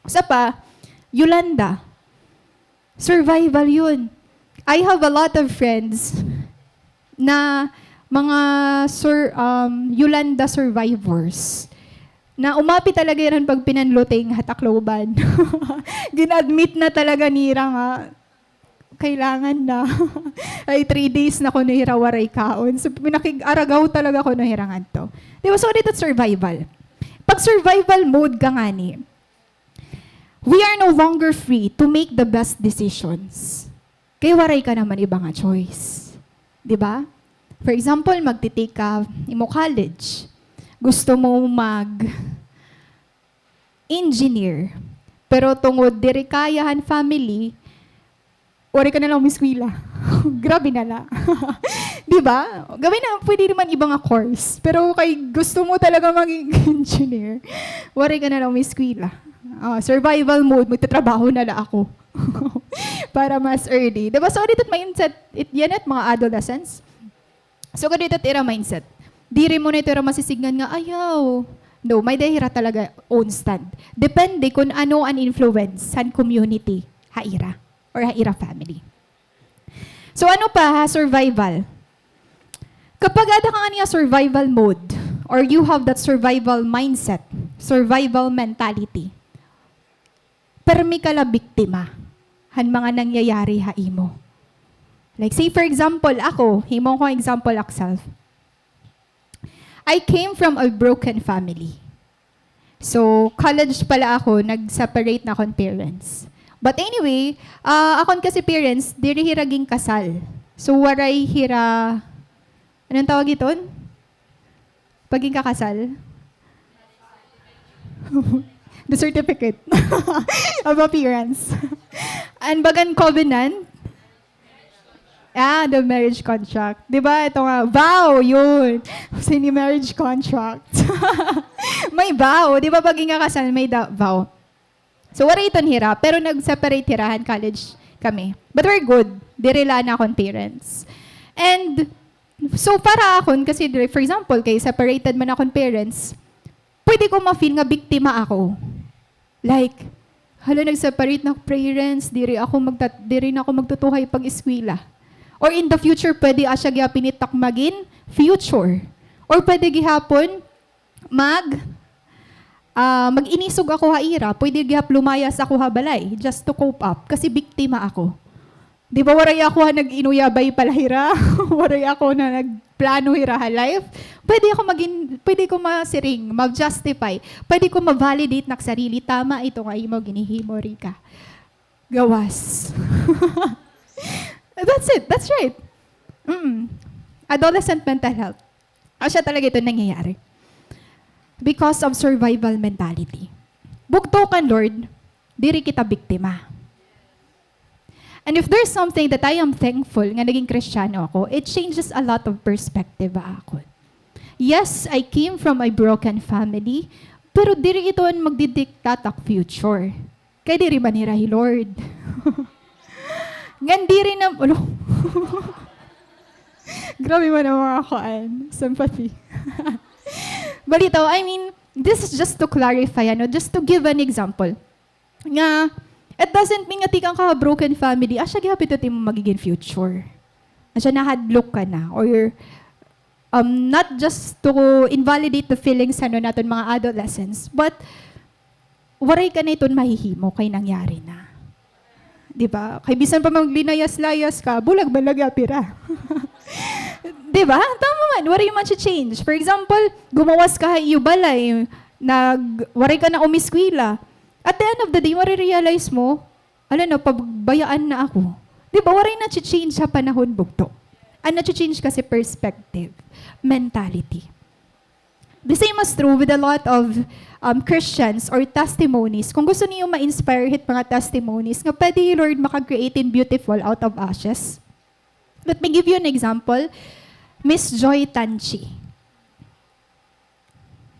Usa pa, Yolanda. Survival yun. I have a lot of friends na mga sur-, um, Yolanda survivors. Na umapi talaga hira han pagpinanluting ha Tacloban. Gin-admit na talaga nira nga kailangan na. Ay, three days na kuno hira waray kaon. So, pinakig-aragaw talaga kuno hira ngadto. Di ba? So, dito survival. Pag survival mode ka ngani, we are no longer free to make the best decisions. Kay waray ka naman iba nga choice. Di ba? For example, magti-take ka imo college. Gusto mo mag engineer. Pero tungod diri kaya han family, waray ka na lang umiskwela. Grabe na la. Di ba? Gawin na, pwede naman iba nga course. Pero kay gusto mo talaga maging engineer, waray ka na lang umiskwela. Ah, survival mode, magtatrabaho na la ako. Para mas early. Di ba? So, dito mindset, it, yan at mga adolescents. So, kadto ito ira mindset. Diri mo na ito ira masisidngan nga, ayaw. No, may-ada hira talaga own stand. Depende kun ano an influence han community ha ira or ha ira family. So, ano pa ha survival? Kapag ada ka ngani ha survival mode or you have that survival mindset, survival mentality, permi ka la biktima han mga nangyayari ha imo. Like, say for example, ako, himo ko example ak self. I came from a broken family. So, college pa la ako, nag-separate na akon parents. But anyway, ah, akon kasi parents, diri hira ginkasal. So, waray hira, ano an tawag iton? Pag ginkakasal? The certificate of appearance. An bagan covenant? Ah, the marriage contract. Di ba? Ito nga, vow, yun. Sini marriage contract. May vow. Di ba pag ginkakasal, may da-, vow. So, waray iton hira, pero nag-separate hira han college kami. But we're good. Diri la an akon parents. And so, para akon, kasi, diri, for example, kay separated man akon parents, pwede ko ma-feel nga biktima ako. Like, hala, nag-separate na ak parents, diri ako magta-, diri na ako magtutuhay pag-eskwela. Or in the future, pwede asya gihapon it ak magin future. Or pwede gihapon, mag, ah, mag-inisog ako ha ira, pwede gihap lumayas ako ha balay just to cope up kasi biktima ako. Di ba, waray ako ha nag-inuyabay pala hira, waray ako na nagplano hira ha life. Pwede ako magin-, pwede ko masiring, ma-justify, pwede ko ma-validate nak sarili, tama ito nga imo ginhihimo, Rica. Gawas. That's it. That's right. Mm. Adolescent mental health. Asya talaga ito nangyayari. Because of survival mentality. Bugto kan Lord, diri kita biktima. And if there's something that I am thankful nga naging Kristiyano ako, it changes a lot of perspective ha akon. Yes, I came from a broken family, pero diri ito an magdidikta tak future. Kay diri man hira hi Lord. Ngan diri na, ulo. Grabe man an mga kuan, sympathy. Balitaw, I mean, this is just to clarify, ano, just to give an example. Nga, it doesn't mean nga tikang ka ha broken family, asya gihapon it imo magigin future. Asya nahadlok ka na, or um, not just to invalidate the feelings, ano, naton mga adolescents, but waray ka na iton mahihimo kay nangyari na. Di ba? Kay bisan pa maglinayas-layas ka, bulag man la gihap hira. Di ba? Tama man, waray man siya change. For example, gumawas ka ha iyo balay, nag-, waray ka na umiskwela. At the end of the day, marirealize mo, ala na, pabayaan na ako. Di ba? Waray na change sa panahon, bugto. An na change kasi perspective, mentality. The same is true with a lot of, um, Christians or testimonies. Kung gusto niyo ma-inspire hit mga testimonies, nga pwede, Lord, maka-create in beautiful out of ashes. Let me give you an example. Miss Joy Tanchi.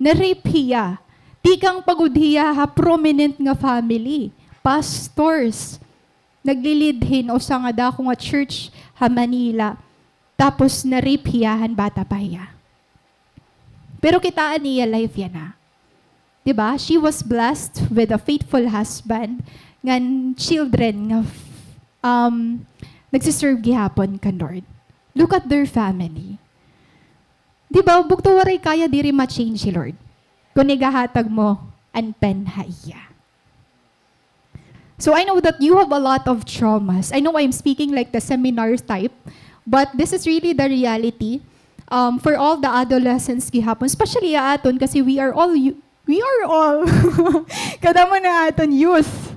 Na-rape hiya. Tikang pa gud hiya ha prominent nga family. Pastors. Nagli-lead hin usa nga dako nga church ha Manila. Tapos na-rape hiya han bata pa hiya. Pero kitaa an iya life yana. Di ba? She was blessed with a faithful husband, ngan children nga f-, um, nagsiserve gihapon kan Lord. Look at their family. Di ba? Bugto, waray kaya diri ma-change hi Lord. Kon igahatag mo an pen ha iya. So I know that you have a lot of traumas. I know I'm speaking like the seminar type, but this is really the reality, um, for all the adolescents gihapon, especially ha aton, kasi we are all, you, we are all, kadamo na aton youth.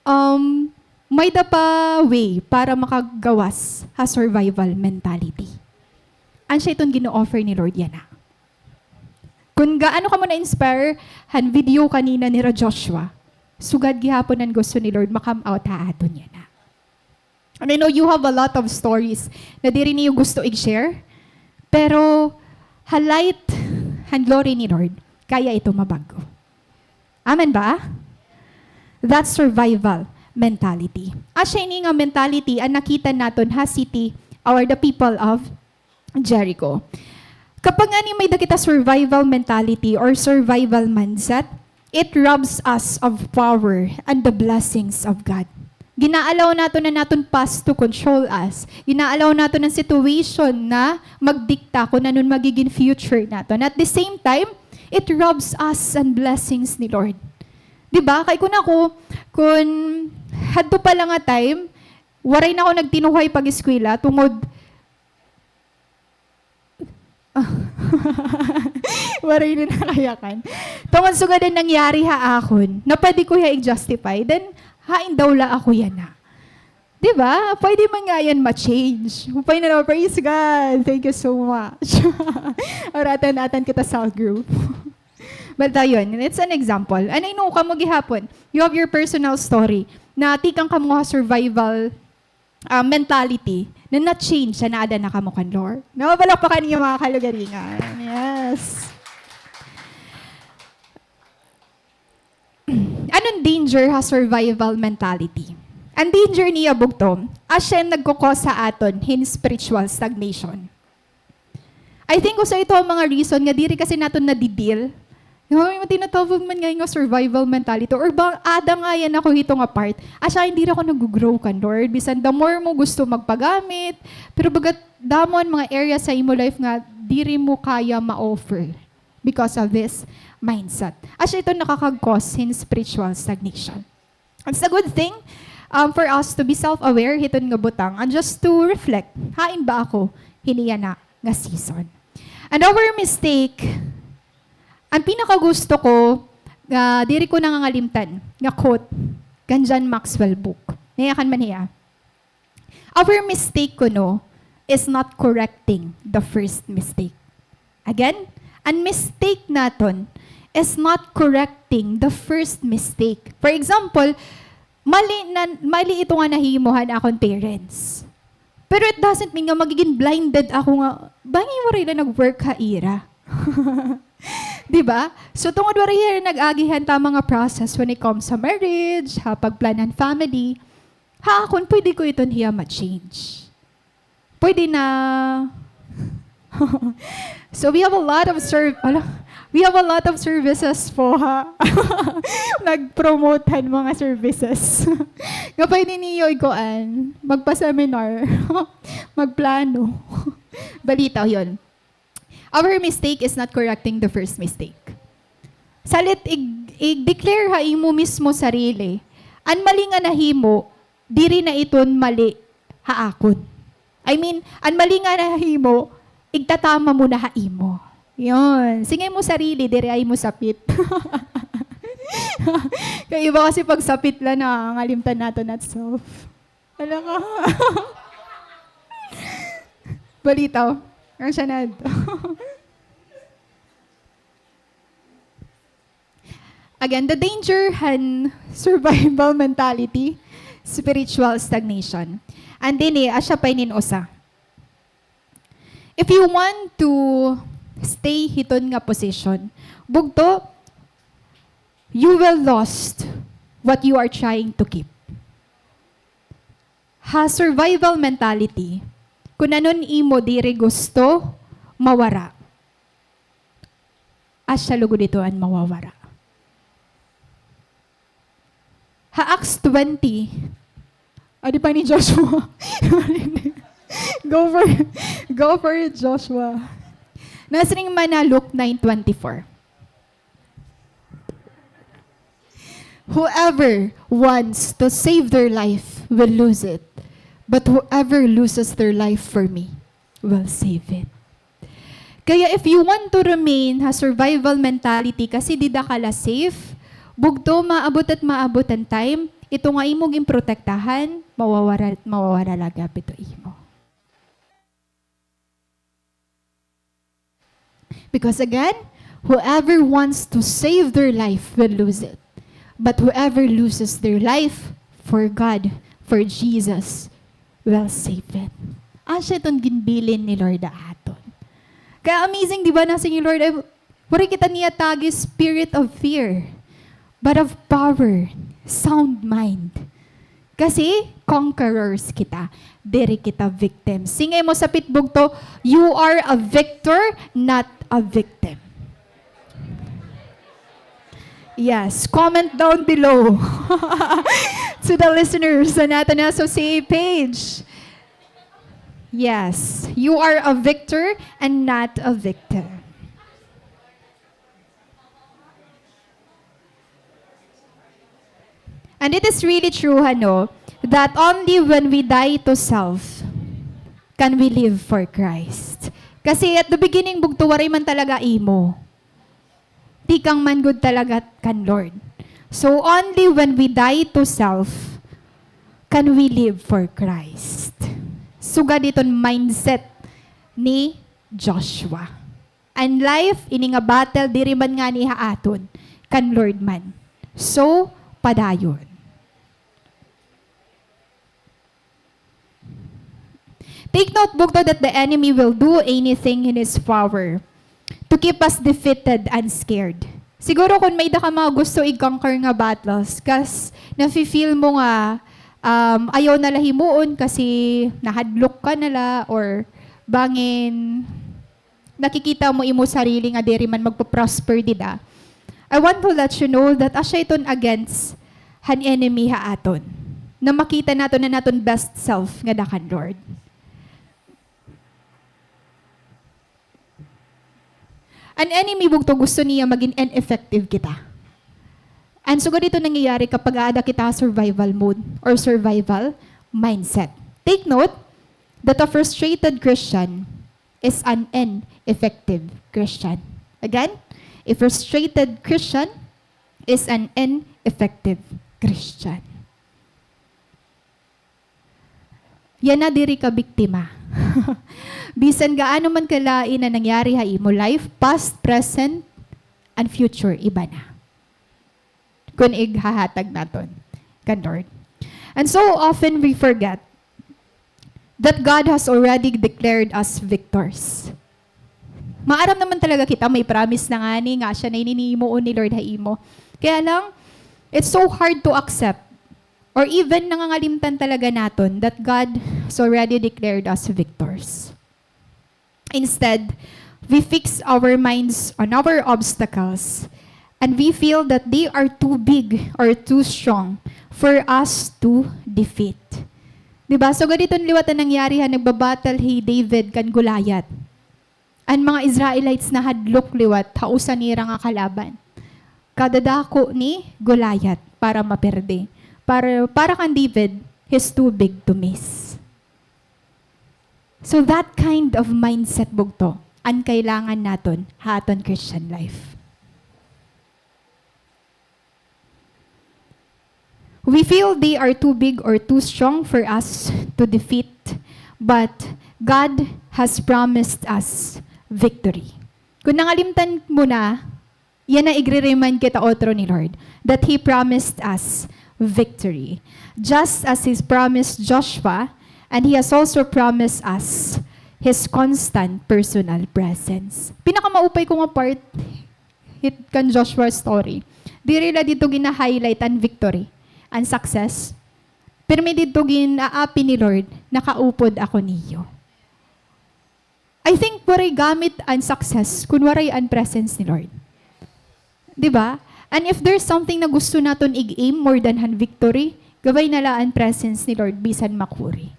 Um, may-ada pa way para makagawas ha survival mentality. Asya iton gin-o-offer ni Lord yana. Kon gaano kamo na-inspire han video kanina nira Joshua, sugad gihapon an gusto ni Lord ma-come out ha aton yana. And I know you have a lot of stories na diri niyo gusto i-share, pero ha light han glory ni Lord, kaya ito mabag-o. Amen ba? That's survival mentality. Asya ini nga mentality an nakita naton ha city or the people of Jericho. Kapag ngani may-ada kita survival mentality or survival mindset, it robs us of power and the blessings of God. Gina-allow naton an aton past to control us. Gina-allow naton an situation na magdikta kon ano an magigin future naton. At the same time, it robs us an blessings ni Lord. Di ba? Kay kon ako, kon hadto pa la nga time, waray na ako nagtinuhay pag-eskwela tungod waray na nakayakan. Tungod sugad an nangyari ha akon, na pwede ko hiya i-justify, then hain daw la ako yana. Di ba? Pwede man nga yan ma-change. Upay na naman, praise God. Thank you so much. Or atan-atan kita sa group. But ayun, it's an example. And I know kamo gihapon, you have your personal story na tikang kamo ha survival ah, mentality na na-change han aada na kamo kan Lord. No, palakpakan niyo, mga kalugaringan. Yes. Ano an danger ha survival mentality? An danger niya, bugto, asya an nagko-cause ha aton hin spiritual stagnation. I think usa ito ha mga reason nga diri kasi naton nadi-deal. Nga may tinatawag man ngay-an nga survival mentality. Or ba, aada ngay-an ako hito nga part. Asya, diri ako nag-grow kan Lord. Bisan the more mo gusto magpagamit, pero bagat damo an mga area sa imo life nga diri mo kaya ma-offer because of this mindset. Asya ito nakakag-cause hin spiritual stagnation. It's a good thing, um, for us to be self-aware hiton nga butang and just to reflect, hain ba ako hini yana nga season? And our mistake, an pinakagusto ko nga diri ko nangangalimtan nga quote kan John Maxwell book. Nayakan man hiya. Our mistake kuno is not correcting the first mistake. Again, an mistake naton is not correcting the first mistake. For example, mali na, mali ito nga nahimo han akon parents. Pero it doesn't mean nga magigin blinded ako nga, bangin waray la nag-work ha ira. Di ba? So, tungod waray hira nag-agi han tama nga process when it comes sa marriage, ha pagplan han family, ha akon, pwede ko iton hiya ma-change. Pwede na. So, we have a lot of serv-, ano? We have a lot of services po, ha? Nag-promote han mga services. Nga pwede niyo ikuan, magpa-seminar, magplano. Balita, yun. Our mistake is not correcting the first mistake. Salit ig-, ig-declare ha imo mismo sarili, an mali nga nahimo, diri na iton mali ha akon. I mean, an mali nga nahimo, igtatama mo na ha imo. Yun. Sige mo sarili, diri ay mo sapit. Kay iba kasi pag sapit la, nangangalimtan naton at self. Hala ka. Balitaw. Ang siya na. Again, the danger han survival mentality, spiritual stagnation. And dinhi, asya pa inin usa. If you want to stay hiton nga position, bugto, you will lost what you are trying to keep. Ha survival mentality, kun ano an imo diri gusto, mawara. Asya lugod ito an mawawara. Ha Acts twenty, adi pa ni Joshua. Go for, go for it, Joshua. Nasiring man ha Luke nine twenty-four. Whoever wants to save their life will lose it, but whoever loses their life for me will save it. Kaya if you want to remain ha survival mentality kasi dida ka la safe, bugto maabot at maabot an time, ito nga imo ginprotektahan, mawawara, mawawara la gihap ito imo. Because again, whoever wants to save their life will lose it. But whoever loses their life for God, for Jesus, will save it. Asya iton ginbilin ni Lord ha aton. Kaya amazing, di ba, nasiring ni Lord, eh, waray kita niya tagi spirit of fear, but of power, sound mind. Kasi conquerors kita. Diri kita victim. Sige mo sapit, bugto, you are a victor, not a victim. Yes, comment down below. To the listeners han aton S O C A page. Yes, you are a victor and not a victim. And it is really true, ano, that only when we die to self can we live for Christ. Kasi at the beginning, bugto, waray man talaga imo. Tikang man gud talaga kan Lord. So only when we die to self can we live for Christ. Sugad iton mindset ni Joshua. An life, ini nga battle, diri man ngani ha aton, kan Lord man. So, padayon. Take note, bugto, that the enemy will do anything in his power to keep us defeated and scared. Siguro kun may-ada ka mga gusto i-conquer nga battles, kas nafi-feel mo nga, um, ayaw na la himuon kasi nahadlok ka na la or bangin nakikita mo imo sarili nga diri man magpo-prosper dida, I want to let you know that asya iton against han enemy ha aton, na makita naton an aton best self ngada kan Lord. An enemy, bugto, gusto niya magin ineffective kita. And sugad ito nangyayari kapag aada kita ha survival mode or survival mindset. Take note that a frustrated Christian is an ineffective Christian. Again, a frustrated Christian is an ineffective Christian. Yana, diri ka biktima. Bisan gaano man kalain an nangyari ha imo life, past, present, and future, iba na. Kun ighahatag naton kan Lord. And so often we forget that God has already declared us victors. Maaram naman talaga kita, may promise na ngani nga asya na ini himuon ni Lord ha imo. Kaya lang, it's so hard to accept. Or even nangangalimtan talaga naton that God has already declared us victors. Instead, we fix our minds on our obstacles and we feel that they are too big or too strong for us to defeat. Di ba? So, ganito liwat an nangyari ha nagbabattle hi David kan Goliath. An mga Israelites nahadlok liwat ha usa nira nga kalaban. Kadadako ni Goliath para maperde. Para, para kan David, he's too big to miss. So that kind of mindset, bugto, an kailangan naton ha aton Christian life. We feel they are too big or too strong for us to defeat, but God has promised us victory. Kung nangalimtan mo na, yana igre-remind kita otro ni Lord that He promised us victory. Just as He promised Joshua, and He has also promised us His constant personal presence. Pinakamaupay ko nga part hit kan Joshua story. Diri la didto gina-highlight an victory, an success. Pirmi didto gin-aapi ni Lord, "Nakaupod ako niyo." I think waray gamit an success kun waray an presence ni Lord. Di ba? And if there's something na gusto naton ig-aim more than han victory, gabay na la an presence ni Lord, bisan makuri.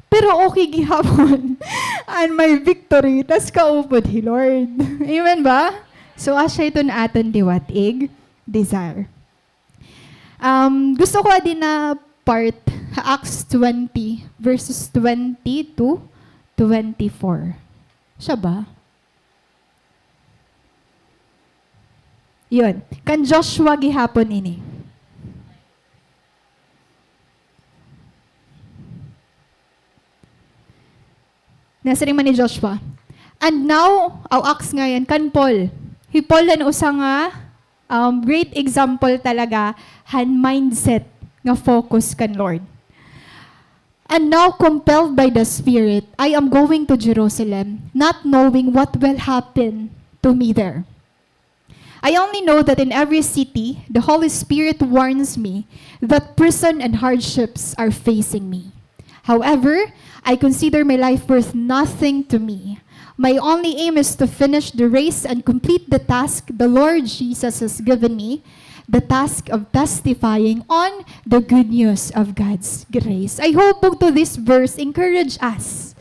Pero okay gihapon an may victory, tas kaupod hi Lord. Amen ba? So, asya iton aton liwat ig-desire. Um, gusto ko adi na part, Acts twenty, verses twenty to twenty-four. Siya ba? Yun. Kan Joshua gihapon ini. Nasiring man ni Joshua. And now, aw, Acts ngay-an, kan Paul. Hi Paul an usa nga, um, great example talaga han mindset nga focus kan Lord. And now, compelled by the Spirit, I am going to Jerusalem, not knowing what will happen to me there. I only know that in every city, the Holy Spirit warns me that prison and hardships are facing me. However, I consider my life worth nothing to me. My only aim is to finish the race and complete the task the Lord Jesus has given me, the task of testifying on the good news of God's grace. I hope bugto this verse encourage us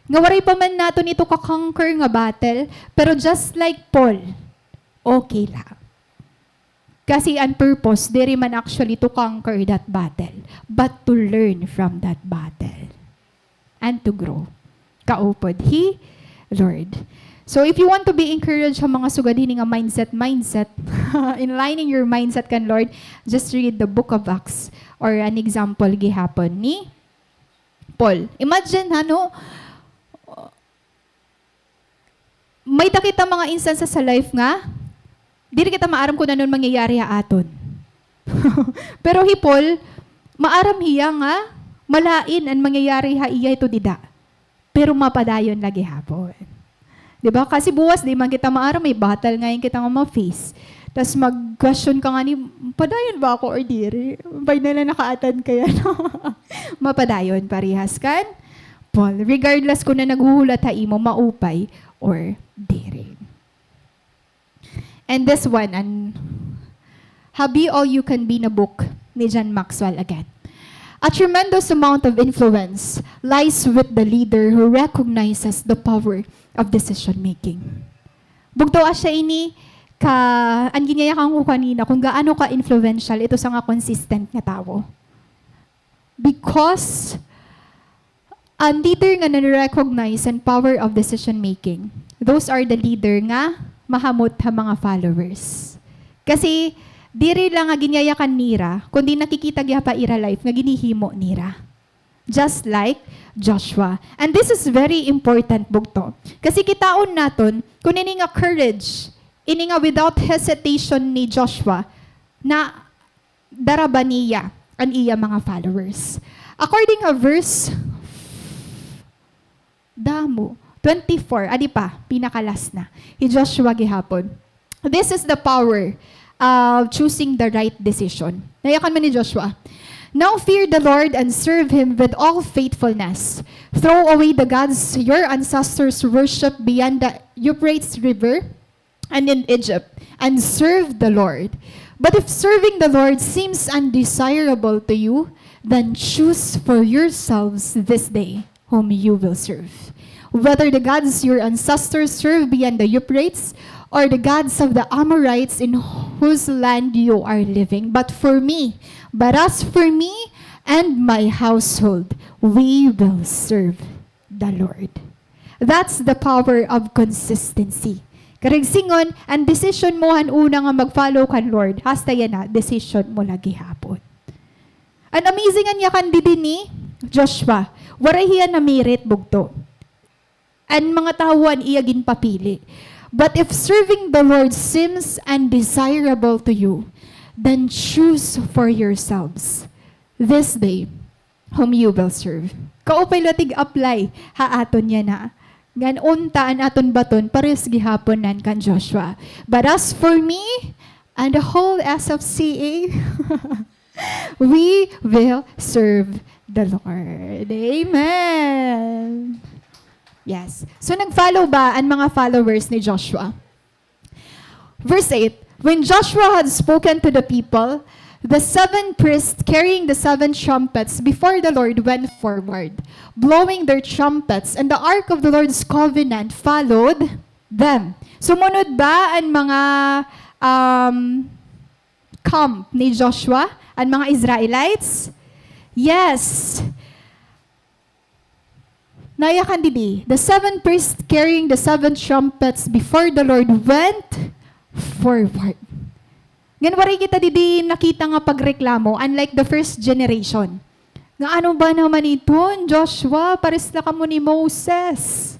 nga waray pa man naton ito ka-conquer nga battle, pero just like Paul, okay la. Kasi an purpose, diri man actually to conquer that battle, but to learn from that battle and to grow. Kaupod hi Lord. So if you want to be encouraged ha mga sugad hini nga mindset, mindset, enlightening your mindset kan Lord, just read the book of Acts or an example gihapon ni Paul. Imagine, ha, no? May-ada kita mga instances sa life nga diri kita maaram kun ano an mangyayari ha aton. Pero hi Paul, maaram hiya nga malain an mangyayari ha iya hito dida. Pero mapadayon la gihapon. Di ba? Kasi buwas, di man kita maaram, may battle ngay-an kita nga ma-face. Tas mag-question ka ngani, "Padayon ba ako or diri? Bay na la nakaatan kay ano." Mapadayon, parehas kan Paul. Regardless kun an naghuhulat ha imo, maupay or diri. And this one, an Habi All You Can Be na book ni John Maxwell again. A tremendous amount of influence lies with the leader who recognizes the power of decision making. Bugto, asya ini ka, an ginyayakan ko kanina, kung gaano ka-influential ito sa nga consistent nga tawo. Because an leader nga nare-recognize an power of decision making, those are the leader nga mahamot ha mga followers. Kasi diri la nga ginyayakan nira, kundi nakikita gihap ha ira life nga ginhihimo nira. Just like Joshua. And this is very important, bugto. Kasi kitaon naton, kun ini nga courage, ini nga without hesitation ni Joshua, na daraba niya an iya mga followers. According ha verse, damo, twenty-four, adi pa, pinaka-last na. Hi Joshua gihapon. This is the power of choosing the right decision. Nayakan man ni Joshua, "Now fear the Lord and serve Him with all faithfulness. Throw away the gods your ancestors worshipped beyond the Euphrates River and in Egypt, and serve the Lord. But if serving the Lord seems undesirable to you, then choose for yourselves this day whom you will serve, whether the gods your ancestors served beyond the Euphrates or the gods of the Amorites in whose land you are living. But for me, but as for me "And my household, we will serve the Lord." That's the power of consistency. Karuyag sidngon, an desisyon mo han una nga mag-follow kan Lord, hasta yana, desisyon mo la gihapon. An amazing an yakan didi ni Joshua, waray hiya namirit, bugto. An mga tawo an iya ginpapili. But if serving the Lord seems undesirable to you, then choose for yourselves this day whom you will serve. Kaupay la tig-apply ha aton yana. Ngan unta an aton baton, parehas gihapon nan kan Joshua. But as for me and the whole S F C A, we will serve the Lord. Amen. Yes. So, nag-follow ba an mga followers ni Joshua? Verse eight, "When Joshua had spoken to the people, the seven priests carrying the seven trumpets before the Lord went forward, blowing their trumpets, and the ark of the Lord's covenant followed them." Sumunod ba an mga, um, camp ni Joshua, an mga Israelites? Yes. Nayakan didi, "The seven priests carrying the seven trumpets before the Lord went forward." Ngan waray kita didi nakita nga pagreklamo, unlike the first generation. Nga, "Ano ba naman iton, Joshua? Pares la kamo ni Moses."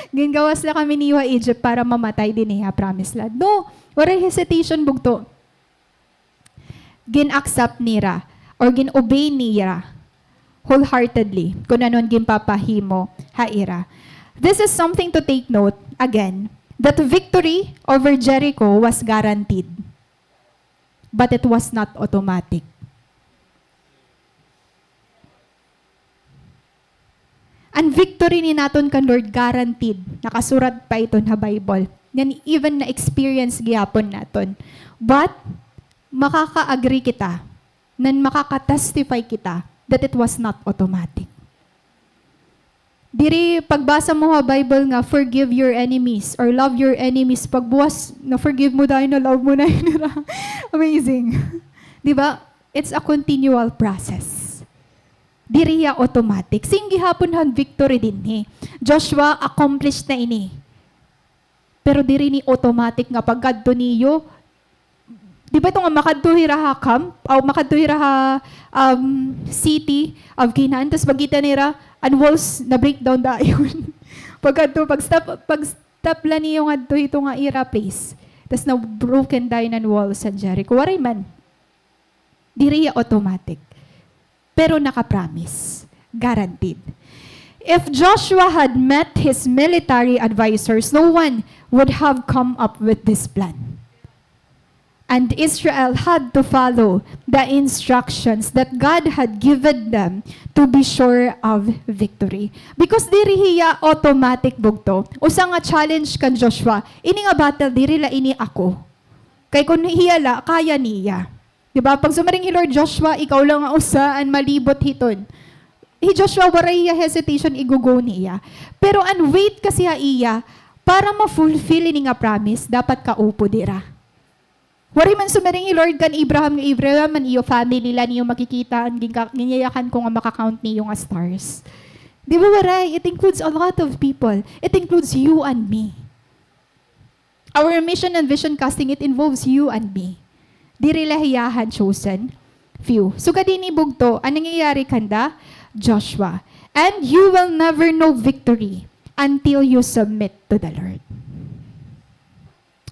Gingawas la kami niyo ha Egypt para mamatay dinhi ha Promised Land. No, waray hesitation, bugto. Gin-accept nira or gin-obey nira wholeheartedly kun ano an ginpapahimo ha ira. This is something to take note, again, that victory over Jericho was guaranteed, but it was not automatic. An victory ni naton kan Lord guaranteed. Nakasurat pa iton ha Bible. Ngan even na-experience gihapon naton. But, makaka-agree kita, nan makaka-testify kita that it was not automatic. Diri pagbasa mo ha Bible nga, "Forgive your enemies," or "Love your enemies." Pagbuwas, na-forgive mo dayon, na-love mo na hira. Amazing. Di ba? It's a continual process. Diri hiya automatic. Same gihapon han victory dinhi. Joshua, accomplished na ini. Pero diri ni automatic nga pagkadto niyo, di ba ito nga makadto hira ha camp, o makadto hira ha, um, city of Canaan, tas makita nira, an walls na-breakdown dayon. Pagkadto, pag-stop, pag-stop la niyo ngadto hito nga ira place, tas na-broken dayon an walls han Jericho. Waray man. Diri hiya automatic. Pero naka-promise. Guaranteed. If Joshua had met his military advisors, no one would have come up with this plan. And Israel had to follow the instructions that God had given them to be sure of victory. Because diri hiya automatic, bugto. Usa nga challenge kan Joshua, ini nga battle, diri la ini ako. Kay kun hiya la, kaya niya. Di ba? Pag sumaring hi Lord, "Joshua, ikaw la nga usa an malibot hiton." Hi Joshua, waray hiya hesitation, i-go-go niya. Pero an weight kasi ha iya, para ma-fulfill ini nga promise, dapat kaupod hira. Waray man sumaring hi Lord kan Abraham nga, "Abraham, an iyo family la niyo makikita, an ginka-, ginyayakan ko nga maka-count niyo nga stars." Di ba waray? It includes a lot of people. It includes you and me. Our mission and vision casting, it involves you and me. Diri la hiya han chosen few. Sugad hini, bugto, an nangyayari kanda Joshua. And you will never know victory until you submit to the Lord.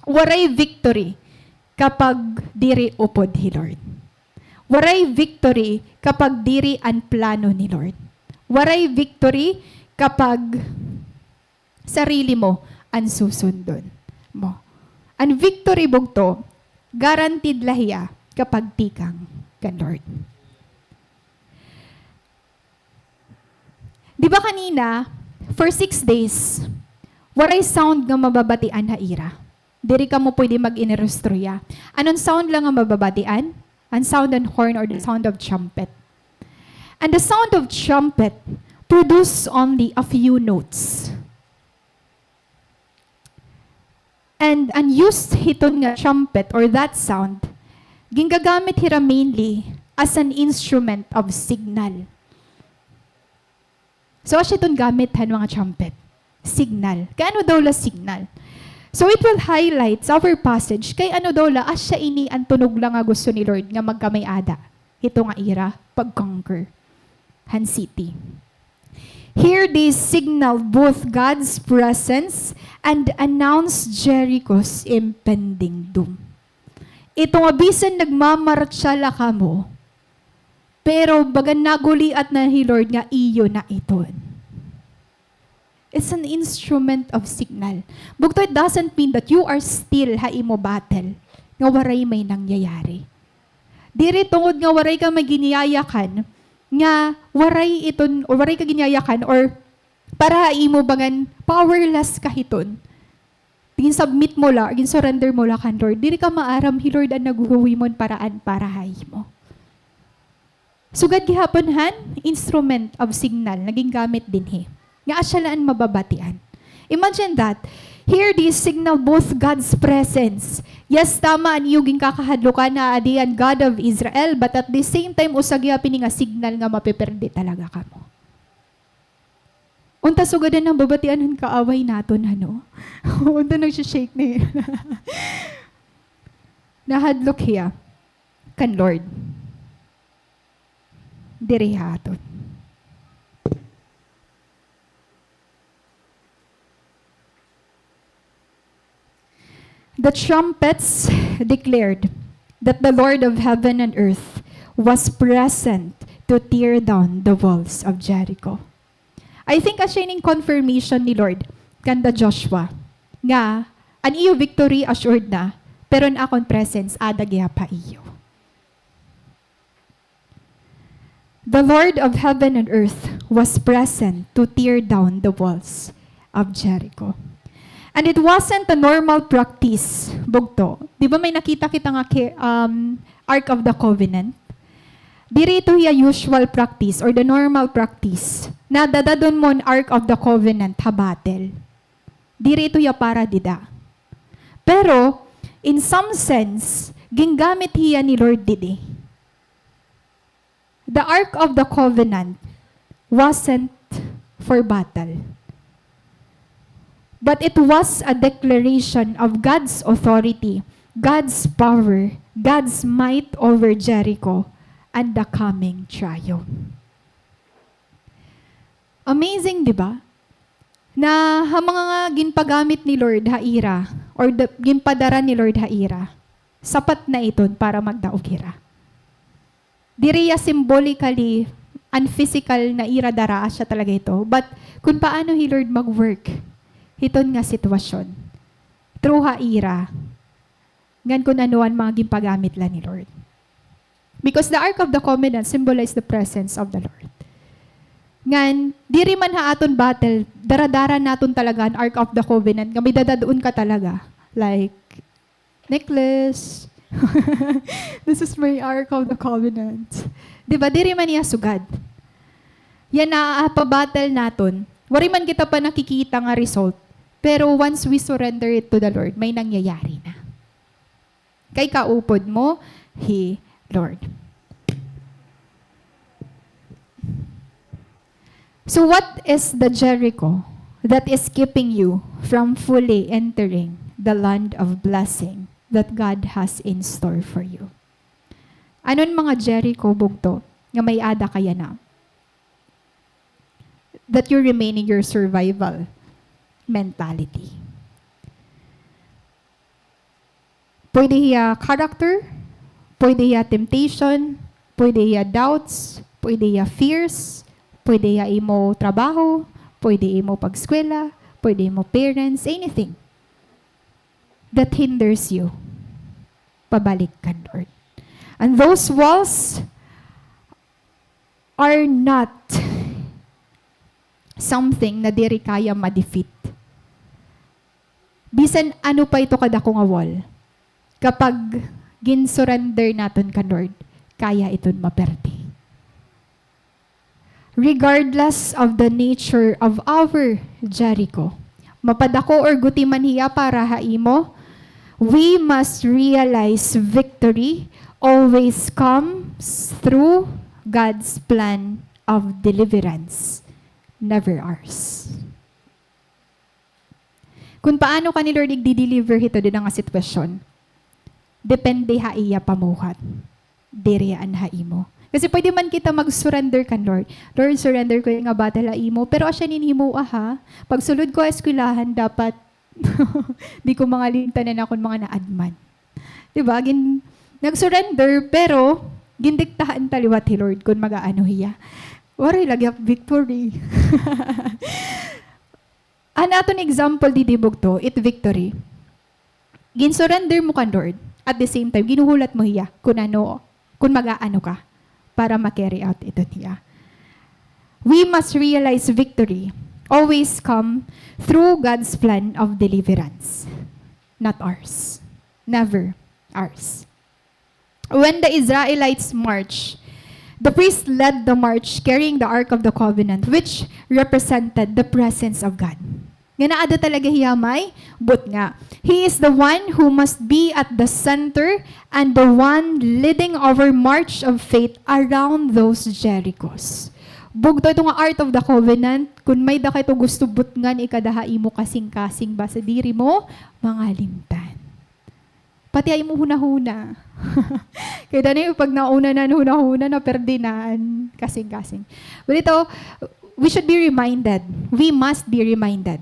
Waray victory kapag diri upod hi Lord. Waray victory kapag diri an plano ni Lord. Waray victory kapag sarili mo an susundon mo. An victory, bugto, guaranteed la hiya kapag tikang kan Lord. Di ba kanina, for six days, waray sound nga mababatian ha ira. Diri kamo pwede mag-inistorya. An sound la nga mababatian? An sound an horn or the sound of trumpet. And the sound of trumpet produce only a few notes. And an use hiton nga trumpet or that sound, gingagamit hira mainly as an instrument of signal. So, asya iton gamit han mga trumpet. Signal. Kay ano daw la signal? So, it will highlights our passage. Kay ano daw la, asya ini an tunog la nga gusto ni Lord nga magkamay-ada hito nga ira pag-conquer han city. Here they signal both God's presence and announce Jericho's impending doom. Ito nga bisan nagmamartsa la kamo, pero bagan naguliat na hi Lord nga iyo na iton. It's an instrument of signal. Bugto, it doesn't mean that you are still ha imo battle, nga waray may nangyayari. Diri tungod nga waray ka may ginyayakan, nga waray iton, or waray ka ginyayakan, or para ha imo bagan powerless ka hiton. Gin-submit mo la, or gin-surrender mo la kan Lord. Diri ka maaram, hi Lord an naghuhuwi man paraan para ha imo. Sugad gihapon han instrument of signal nga gingamit dinhi. Nga asya la an mababatian. Imagine that. Here they signal both God's presence. Yes, tama an iyo ginkakahadlukan nga adi an God of Israel, but at the same time, usa gihap ini nga signal nga mapiperde talaga kamo. Unta sugad an nababatian han kaaway naton, ano? Unta nagsi-shake na hiya. Nahadlok hiya kan Lord. Diri ha aton. The trumpets declared that the Lord of heaven and earth was present to tear down the walls of Jericho. I think asya ining confirmation ni Lord kanda Joshua nga an iyo victory assured na, pero an akon presence ada gihap ha iyo. The Lord of heaven and earth was present to tear down the walls of Jericho. And it wasn't a normal practice, bugto. Di ba may nakita kita nga ki-, um, Ark of the Covenant? Diri ito hiya usual practice or the normal practice na dadad-on mo an Ark of the Covenant ha battle. Diri ito hiya para dida. Pero, in some sense, gingamit hiya ni Lord didi. The Ark of the Covenant wasn't for battle, but it was a declaration of God's authority, God's power, God's might over Jericho, and the coming triumph. Amazing, di ba? Na ha mga nga ginpagamit ni Lord ha ira, or the, ginpadara ni Lord ha ira, sapat na iton para magdaog hira. Diri hiya symbolically and physical na ira dara, asya talaga ito. But kun paano hi Lord mag-work hiton nga sitwasyon through ha ira, ngan kun ano an mga ginpagamit la ni Lord. Because the Ark of the Covenant symbolized the presence of the Lord. Ngan, diri man ha aton battle, daradara naton talaga an Ark of the Covenant nga may dadad-on ka talaga. Like, necklace. This is my Ark of the Covenant. Di ba? Diri man niya sugad. Yana, ha pa-battle naton, waray man kita pa nakikita nga result. Pero once we surrender it to the Lord, may nangyayari na. Kay kaupod mo hi Lord. So what is the Jericho that is keeping you from fully entering the land of blessing that God has in store for you? Ano an mga Jericho, bugto, nga may-ada ka yana that you're remaining your survival mentality? Pwede hiya character, pwede hiya temptation, pwede hiya doubts, pwede hiya fears, pwede hiya imo trabaho, pwede imo pag-eskwela, pwede imo parents, anything that hinders you pabalik kan Lord. And those walls are not something na diri kaya ma-defeat. Bisan ano pa ito kadako nga wall, kapag gin-surrender naton kan Lord, kaya iton maperde. Regardless of the nature of our Jericho, mapadako or guti man hiya para ha imo, we must realize victory always come s-, through God's plan of deliverance, never ours. Kun paano ka ni Lord igdi-deliver hito dida nga sitwasyon, depende ha iya pamuhat. Diri an ha imo. Kasi pwede man kita mag-surrender kan Lord. "Lord, surrender ko iya nga battle ha imo." Pero asya nin himoa, ha? Pagsulod ko ha eskwelahan, dapat di ko mangalimtan an akon mga naadman. Di ba? Gin-, nag-surrender, pero gindiktahan ta liwat hi Lord kun mag-aano hiya. Waray lagi ak victory. An aton example didi bugto, it victory. Gin-surrender mo kan Lord. At the same time, ginhuhulat mo hiya kun ano, kun mag-aano ka para ma-carry out iton hiya. We must realize victory always come through God's plan of deliverance, not ours. Never ours. When the Israelites march, the priest led the march carrying the Ark of the Covenant, which represented the presence of God. Nga naa ada talaga hiya may butnga. He is the one who must be at the center and the one leading our march of faith around those Jerichos. Bugto ito nga Ark of the Covenant, kun may-ada ka ito gusto butngan, ikada ha imo kasingkasing, basta diri mo mangalimtan. Pati ha imo hunahuna. Kay danay pag nauna na an hunahuna, naperde na an kasingkasing. But ito, we should be reminded, we must be reminded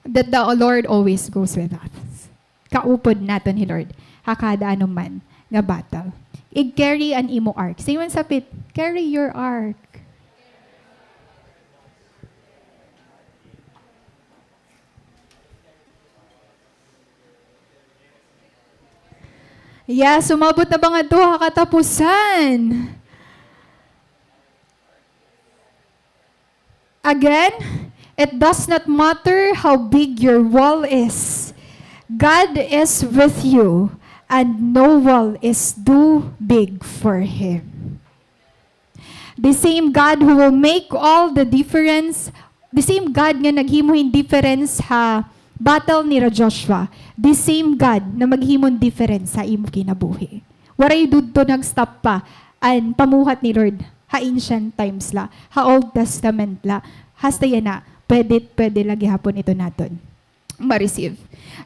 that the Lord always goes with us. Kaupod naton hi Lord ha kada ano man nga battle. Ig-carry an imo ark. Sa imo sapit, carry your ark. Yes, umabot na ba ngadto ha katapusan? Again, it does not matter how big your wall is. God is with you, and no wall is too big for Him. The same God who will make all the difference, the same God nga naghimo hin difference ha battle nira Joshua, the same God na maghimo hin difference ha imo kinabuhi. Waray dudto nag-stop pa an pamuhat ni Lord ha ancient times la, ha Old Testament la. Hasta yana, pwede, pwede la gihapon ito naton ma-receive.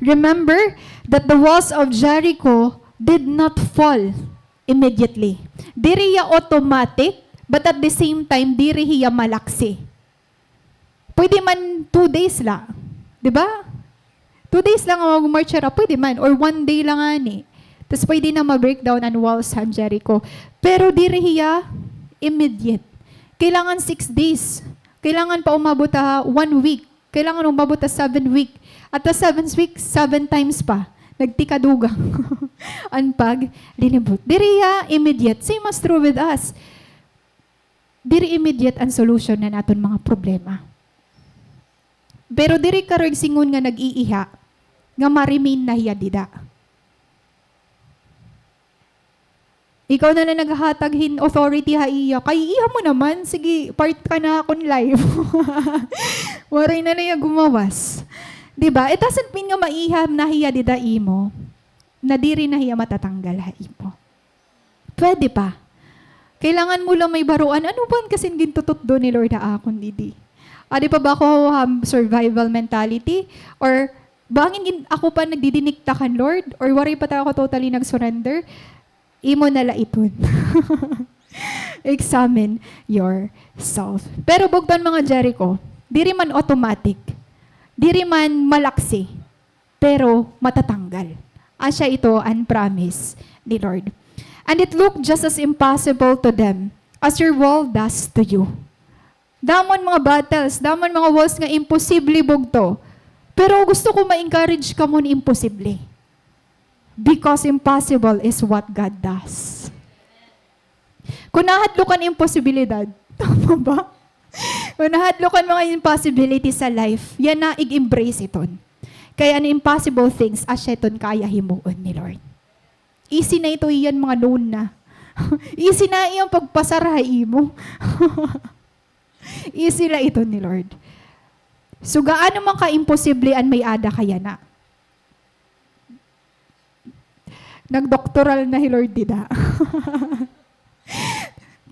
Remember that the walls of Jericho did not fall immediately. Diri hiya automatic, but at the same time, diri hiya malaksi. Pwede man two days la, di ba? Two days la nga mag-march hira, pwede man, or one day la ngani. Tas pwede na ma-breakdown an walls han Jericho. Pero diri hiya immediate. Kailangan six days. Kailangan pa umabot ha one week. Kailangan umabot ha seven week. At ha seven week, seven times pa. Nagtikadugang an paglinibot. Diri hiya immediate. Same as true with us. Diri immediate an solution han aton mga problema. Pero diri ka ruy singon nga nag-iiha nga ma-remain na hiya dida. Ikaw na la naghahatag hin authority ha iya. Kay iha mo naman, sige, part ka na akon life. Waray na la hiya gumawas. Di ba? It doesn't mean nga maiha na hiya dida imo, na diri na hiya matatanggal ha imo. Pwede pa. Kailangan mo lang may baruan. Ano ba an kasin gintututdo ni Lord ha akon didi? Adi pa ba ako ha survival mentality? Or bangin gin-, ako pa nagdidinikta kan Lord? Or waray pa ta ako totally nag-surrender? Imo na la iton. Examine yourself. Pero bugto an mga Jericho, diri man automatic, diri man malaksi, pero matatanggal. Asya ito an promise ni Lord. And it looked just as impossible to them as your wall does to you. Damo an mga battles, damo an mga walls nga imposible bugto. Pero gusto ko ma-encourage kamo na imposible. Because impossible is what God does. Kun nahadlok an imposibilidad, tama ba? Kun nahadlok an mga impossibility sa life, yana, ig-embrace iton. Kay an impossible things, asya iton kaya himuon ni Lord. Easy na ito iyan, mga known na. Easy na iyang pagpasar ha imo. Easy la ito ni Lord. So, gaano man ka-imposible an may-ada ka yana. Nagdoktoral na hi Lord dida.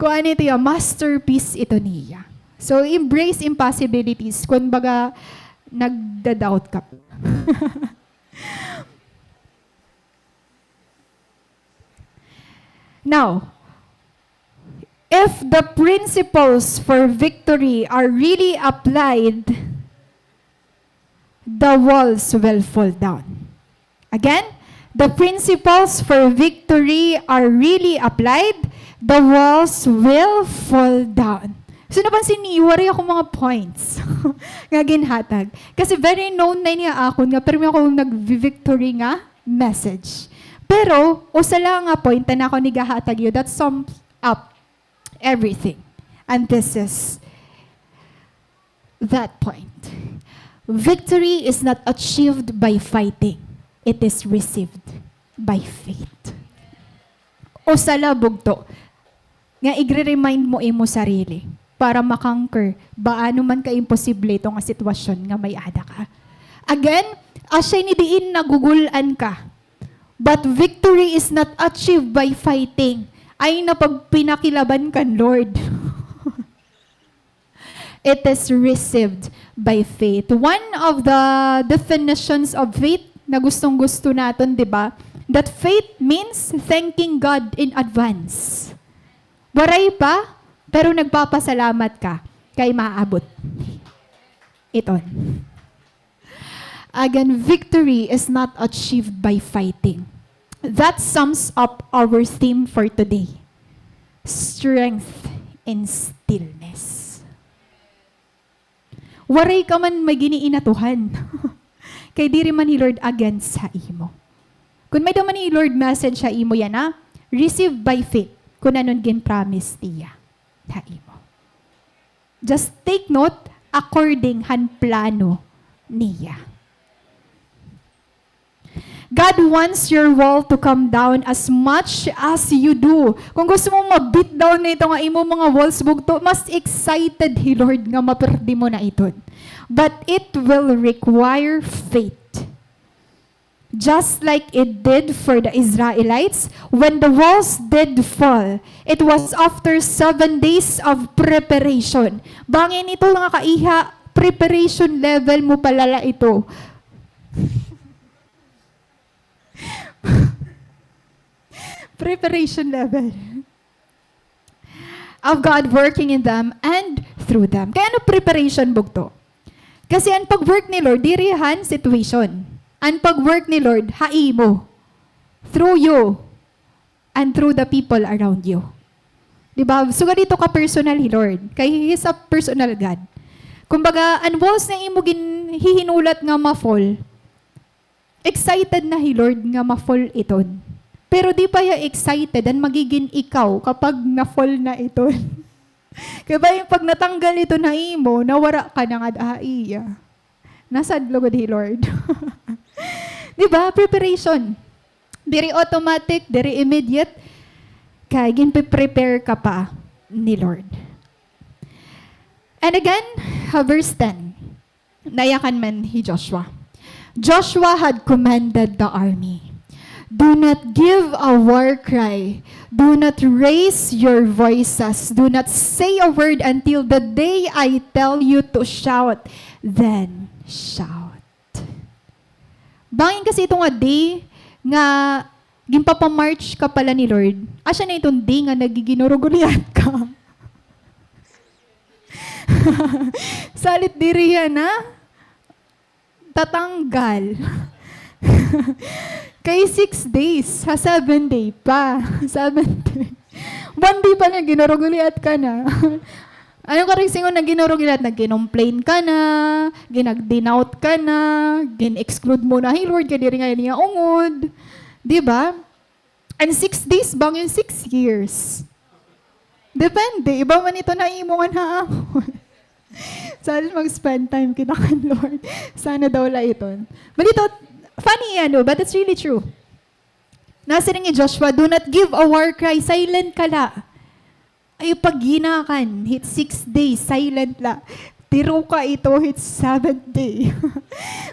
Kuan ito iya, masterpiece ito niya. So, embrace impossibilities. Kun baga, nagda-doubt ka. Now, if the principles for victory are really applied, the walls will fall down. Again, the principles for victory are really applied, the walls will fall down. So, napansin niyo, waray ako mga points nga ginhatag. Kasi very known na ini ha akon nga pirmi ako nag-victory nga message. Pero, usa la nga point na ako nigahatag iyo that sums up everything. And this is that point. Victory is not achieved by fighting. It is received by faith. Usa la bugto nga igre-remind mo imo sarili para ma-conquer baano man ka imposible ito nga sitwasyon nga may-ada ka. Again, asya ini diin nagugul-an ka. But victory is not achieved by fighting. Ayaw na pagpinakilaban kan Lord. It is received by faith. One of the definitions of faith na gustong-gusto naton, di ba? That faith means thanking God in advance. Waray pa, pero nagpapasalamat ka kay maabot iton. Again, victory is not achieved by fighting. That sums up our theme for today. Strength in stillness. Waray ka man maginiinatuhan. Kay diri man hi Lord against ha imo. Kun may-ada man hi Lord message ha imo yana, receive by faith kun ano an gin-promise niya ha imo. Just take note according han plano niya. God wants your wall to come down as much as you do. Kung gusto mo ma-beat down na ito nga imo mga walls, bugto, mas excited hi Lord nga mapirdi mo na iton. But it will require faith. Just like it did for the Israelites, when the walls did fall, it was after seven days of preparation. Bangin ito, mga kaiha, preparation level mo pa la ito. Preparation level of God working in them and through them. Kay ano preparation, bugto? Kasi an pag-work ni Lord, diri han situation. An pag-work ni Lord, ha imo. Through you. And through the people around you. Di ba? Sugad ito ka-personal hi Lord. Kay He is a personal God. Kumbaga, an walls na imo ginhihinulat nga ma-fall, excited na hi Lord nga ma-fall iton. Pero di pa hiya excited an magigin ikaw kapag na-fall na iton. Kay bangin pag natanggal iton ha imo, nawara ka na ngada ha iya. Nasadlog gud hi Lord. Di ba? Preparation. Diri automatic, diri immediate. Kay ginpe-prepare ka pa ni Lord. And again, ha verse ten. Nayakan man hi Joshua. Joshua had commanded the army, "Do not give a war cry. Do not raise your voices. Do not say a word until the day I tell you to shout. Then shout." Bangin kasi ito nga day nga ginpapa-march ka pala ni Lord, asya na iton day nga nagiginuro-Goliat ka. Salit diri yana tatanggal. Kay six days, ha seven day pa. Seven day. One day pa na, ginuro-Goliat ka na. Ano ka rin singon na ginuro-Goliat? Nag-kinomplain ka na, ginag-denounce ka na, gin-exclude mo na hi Lord, kay diri ngay-an niya ungod. Di ba? And six days, bangin six years. Depende. Iba man ito na imo nga naamon. Sana mag-spend time kita kan Lord. Sana daw la iton. Balito, funny, ano, but it's really true. Nasiring hi Joshua, "Do not give a war cry. Silent ka la." Ay, paghinakan, hit six days, silent la. Tiro ka ito, hit seventh day.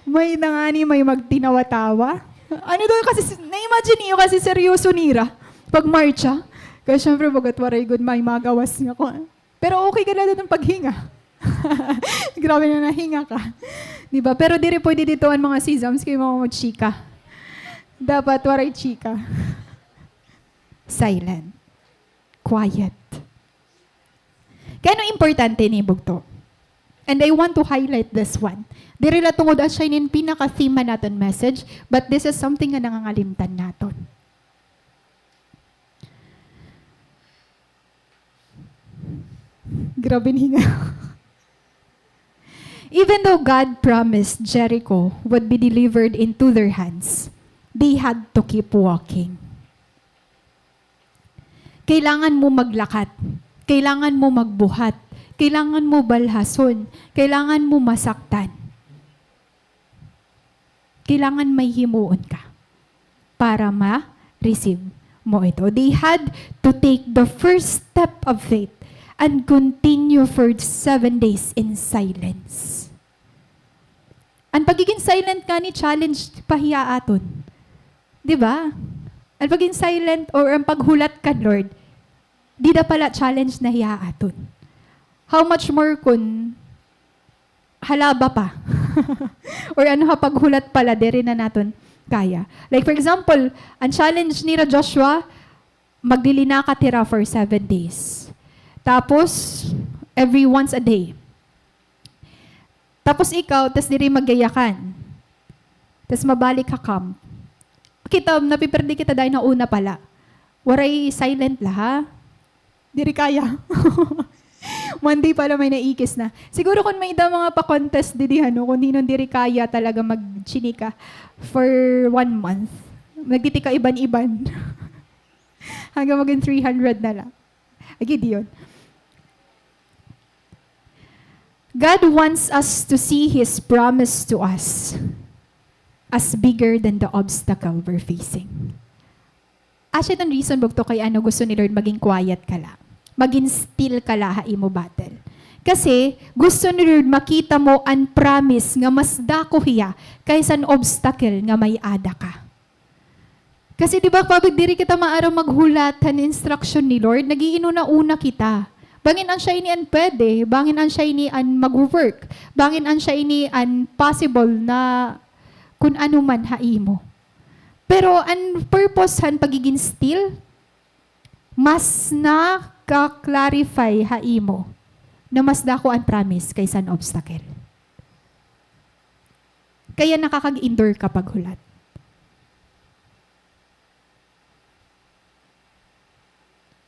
May na ngani, may magtinawa-tawa. Ano daw kasi, na-imagine niyo kasi seryoso nira. Pag marcha, Kay syempre, bagat waray gud may magawas nga kuan. Pero okay ka na din ang paghinga. Grabe na nahinga ka. Di ba? Pero diri pwede dito an mga sisams kay mga magchika. Dapat waray chika. Silent. Quiet. Kay ano importante ni bugto? And I want to highlight this one. Diri la tungod asya ini an pinaka-theme han aton message, but this is something nga nangangalimtan naton. Grabe an hinga. Even though God promised Jericho would be delivered into their hands, they had to keep walking. Kailangan mo maglakat. Kailangan mo magbuhat. Kailangan mo balhason. Kailangan mo masaktan. Kailangan may himuon ka para ma-receive mo ito. They had to take the first step of faith and continue for seven days in silence. An pagiging silent ngani, challenge pa hiya aton. Di ba? An pagiging silent or an paghulat kan Lord, dida pala challenge na hiya aton. How much more kun halaba pa. Or ano ha, paghulat pala, diri na naton kaya. Like, for example, an challenge nira Joshua, maglilinakat hira for seven days. Tapos, every once a day. Tapos ikaw, tas diri magyayakan. Tas mabalik ha camp. Kita, napiperdi kita dahil nauna pala. Waray silent la, ha? Diri kaya. Monday pala may naikis na. Siguro kun may-ada mga pa-contest didi, ano, kun hin-o diri kaya talaga magchinika for one month. Nagtitika iban-iban. Hanggang maging three hundred na la. Ay, Gideon. God wants us to see His promise to us as bigger than the obstacle we're facing. Asya iton reason, bugto, kay ano gusto ni Lord maging quiet ka la. Maging still ka la ha imo battle. Kasi, gusto ni Lord makita mo an promise nga mas dako hiya kaysa an obstacle nga may-ada ka. Kasi di ba, kapag diri kita maaram maghulat han instruction ni Lord, nag-iinuna-una kita. Bangin an siya ini an pwede, bangin an siya ini an mag-work, bangin an siya ini an possible na kun ano man ha imo. Pero an purpose han pagiging still, mas naka-clarify ha imo na mas dako an promise kaysa an obstacle. Kaya nakakag-endure ka paghulat.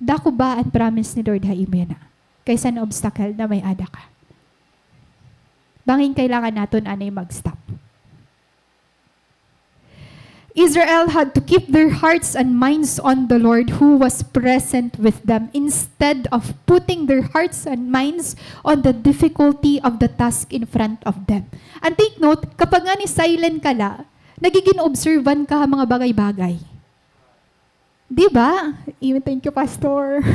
Dako ba an promise ni Lord ha imo yana kaysa an obstacle na may-ada ka? Bangin kailangan naton anay mag-stop. Israel had to keep their hearts and minds on the Lord who was present with them instead of putting their hearts and minds on the difficulty of the task in front of them. And take note, kapag ngani silent ka la, nagigin observant ka ha mga bagay-bagay. Di ba? Amen. Thank you, Pastor.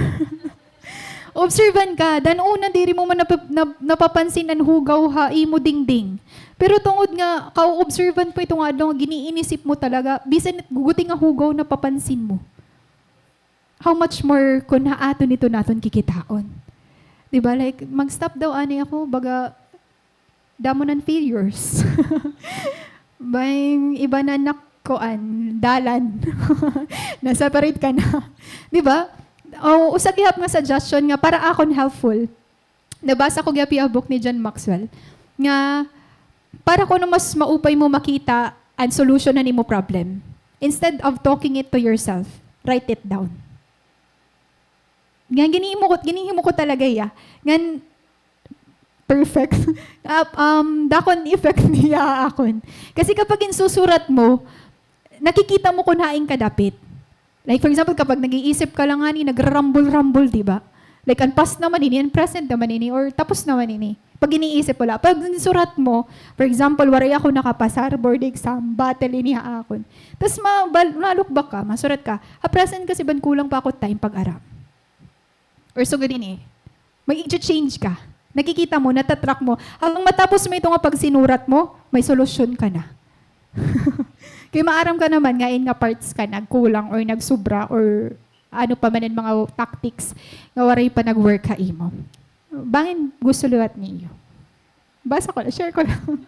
Observant ka. Dan una, diri mo man napa-, na-, napapansin an hugaw ha imo dingding. Pero tungod nga, ka-observant mo ito nga adlaw, nga giniinisip mo talaga, bisan guguti nga hugaw napapansin mo. How much more kun ha aton ito naton kikitaon. Di ba? Like, mag-stop daw ani ako, baga, damo nan failures. May iba na nak-, kuan, dalan. Na-separate ka na. Di ba? O, usa gihap nga suggestion nga para akon helpful. Nabasa ko gihap ha book ni John Maxwell nga para kuno mas maupay mo makita an solution han imo problem. Instead of talking it to yourself, write it down. Ngan ginhimo ko, ginhimo ko talaga hiya. Ngan perfect. Ah, um, dako an effect niya ha akon. Kasi kapag ginsusurat mo, nakikita mo kun hain ka dapit. Like, for example, kapag nag-iisip ka la ngani, nagrarambol-rambol, di ba? Like, an past naman ini, an present naman ini, or tapos naman ini. Pag iniisip mo la, pag ginsurat mo, for example, waray ako nakapasar, board exam, battle ini ha akon. Tas ma-, bal-, ma-look back ka, masurat ka, ha present kasi ban kulang pa ako time pag-aram. Or sugad ini, mag-i-change ka. Nakikita mo, nata-track mo. Hanggang matapos mo ito nga pagsinurat mo, may solusyon ka na. Kay maaram ka naman nga in nga parts ka nagkulang or nagsubra or ano pa man an mga tactics nga waray pa nag-work ha imo. Bangin gusto liwat niyo. Basa ko lang, share ko lang.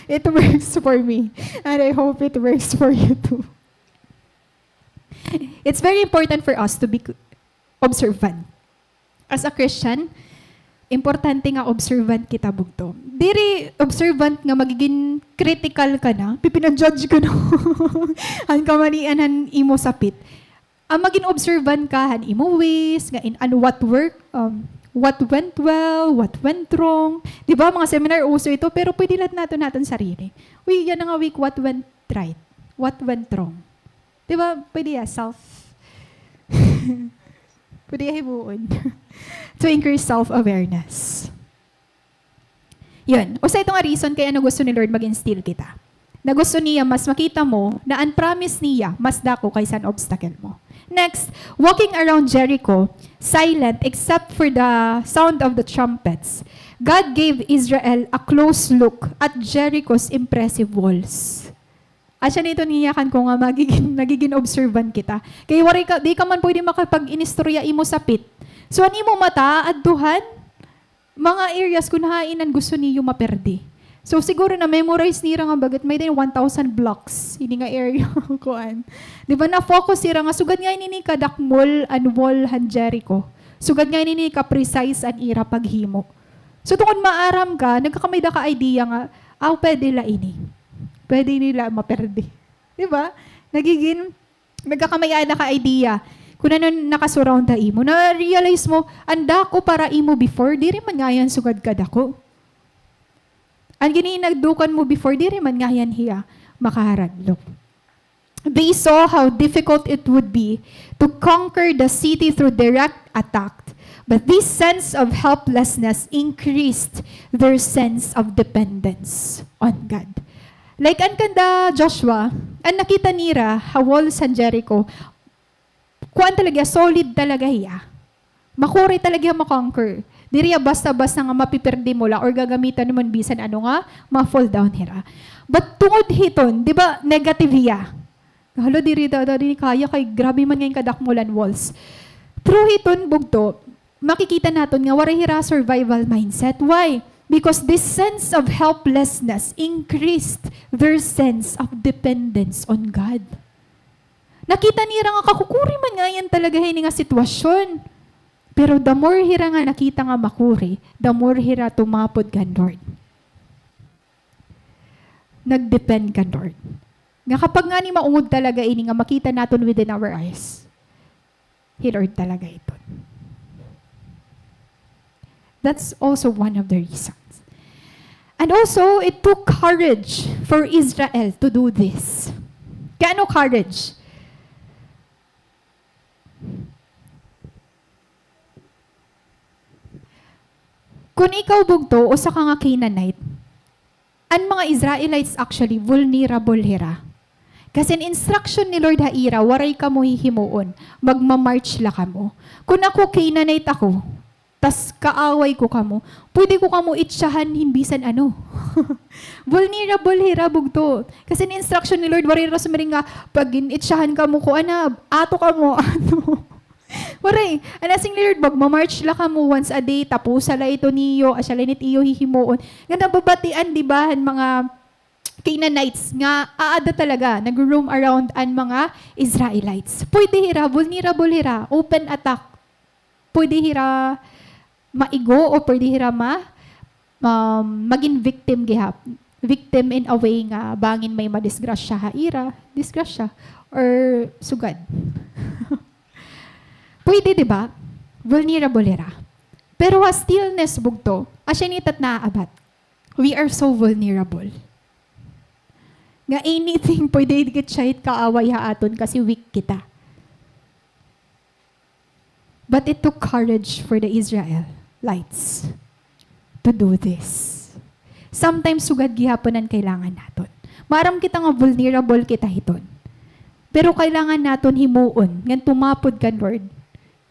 It works for me. And I hope it works for you too. It's very important for us to be observant. As a Christian, importante nga observant kita, bugto. Diri observant nga magigin critical ka na, pipina-judge ka na. An kamalian han imo sapit. An magin observant ka han imo ways, nga in, ano, what work, um, what went well, what went wrong. Di ba, mga seminar, uso ito, pero pwede la naton, naton sarili. Uy, yana nga week, what went right? What went wrong? Di ba, pwede ya, self, pwede ya himuon. To increase self-awareness. Yun. Usa ito nga reason kay ano gusto ni Lord mag-instill kita. Na gusto niya mas makita mo na an promise niya mas dako kaysa an obstacle mo. Next, walking around Jericho, silent except for the sound of the trumpets, God gave Israel a close look at Jericho's impressive walls. Asya nito niyakan ko nga magigin, nagigin observant kita. Kay waray ka, di ka man pwede makapag-inistorya imo sapit. So, an imo mata, adtuhan, mga areas kun hain an gusto niyo maperdi. So, siguro na-memorize nira nga bagat may din one thousand blocks. Ini nga area, kuan. Di ba, na-focus sira nga, sugad nga ini kadakmol an wall han Jericho. Sugad nga ini ka-precise an ira paghimo. So, tungod maaram ka, nagkakamay da ka idea nga, aw, pwede la ini. Pwede nila maperdi. Di ba? Nagigin, nagkakamay-ada ka idea kun ano nakasurround ha imo. Na-realize mo, an dako para imo before, diri man ngayan sugad kadako. An gini nagdukan mo before, diri man ngayan hiya makaharadlok. They saw how difficult it would be to conquer the city through direct attack, but this sense of helplessness increased their sense of dependence on God. Like an kanda Joshua, an nakita nira ha walls han Jericho, kuan talaga, solid talaga hiya. Makuri talaga hiya ma-conquer. Diri hiya basta-basta nga mapipirdi mo la or gagamitan mo bisan ano nga ma-fall down hira. But tungod hiton, di ba, negative hiya. Hala, diri da, da, diri kaya kay grabe man ngay-an kadakmol an walls. Through hiton, bugto, makikita naton nga waray hira survival mindset. Why? Because this sense of helplessness increased their sense of dependence on God. Nakita nira nga kakukuri man ngay-an talaga hini nga sitwasyon. Pero the more hira nga nakita nga makuri, the more hira tumapod kan Lord. Nag-depend kan Lord. Nga kapag ngani maungod talaga ini nga makita naton within our eyes, hi Lord talaga iton. That's also one of the reasons. And also, it took courage for Israel to do this. Kay ano courage? Kun ikaw, bugto, usa ka nga Canaanite, an mga Israelites actually vulnerable hira. Kasi an instruction ni Lord ha ira, waray kamo hihimuon, magma-march la kamo. Kun ako, Canaanite ako, tas kaaway ko kamo, pwede ko kamo itsyahan hin bisan ano. Vulnerable hira, bugto. Kasi an instruction ni Lord, waray hira sumiring nga, pag itsyahan kamo ko, ana, ato kamo, ano. Waray. An asing ni Lord, magma-march la kamo once a day, tapusa la ito niyo, asya la ini it iyo hihimuon. Nga nababatian, di ba, han mga Canaanites nga aada talaga, nag-roam around an mga Israelites. Pwede hira, vulnerable hira, open attack. Pwede hira maigo o pwede hira ma-, um, magin victim gihap-, victim in a way nga bangin may madisgrasya ha ira, disgrasya, or sugad. Pwede, di ba? Vulnerable hira. Pero ha stillness, bugto, asya ini it at naaabat. We are so vulnerable. Nga anything, pwede gud siya it kaaway ha aton kasi weak kita. But it took courage for the Israelites to do this. Sometimes, sugad gihapon an kailangan naton. Maaram kita nga vulnerable kita hiton. Pero kailangan naton himuon ngan tumapod kan Lord.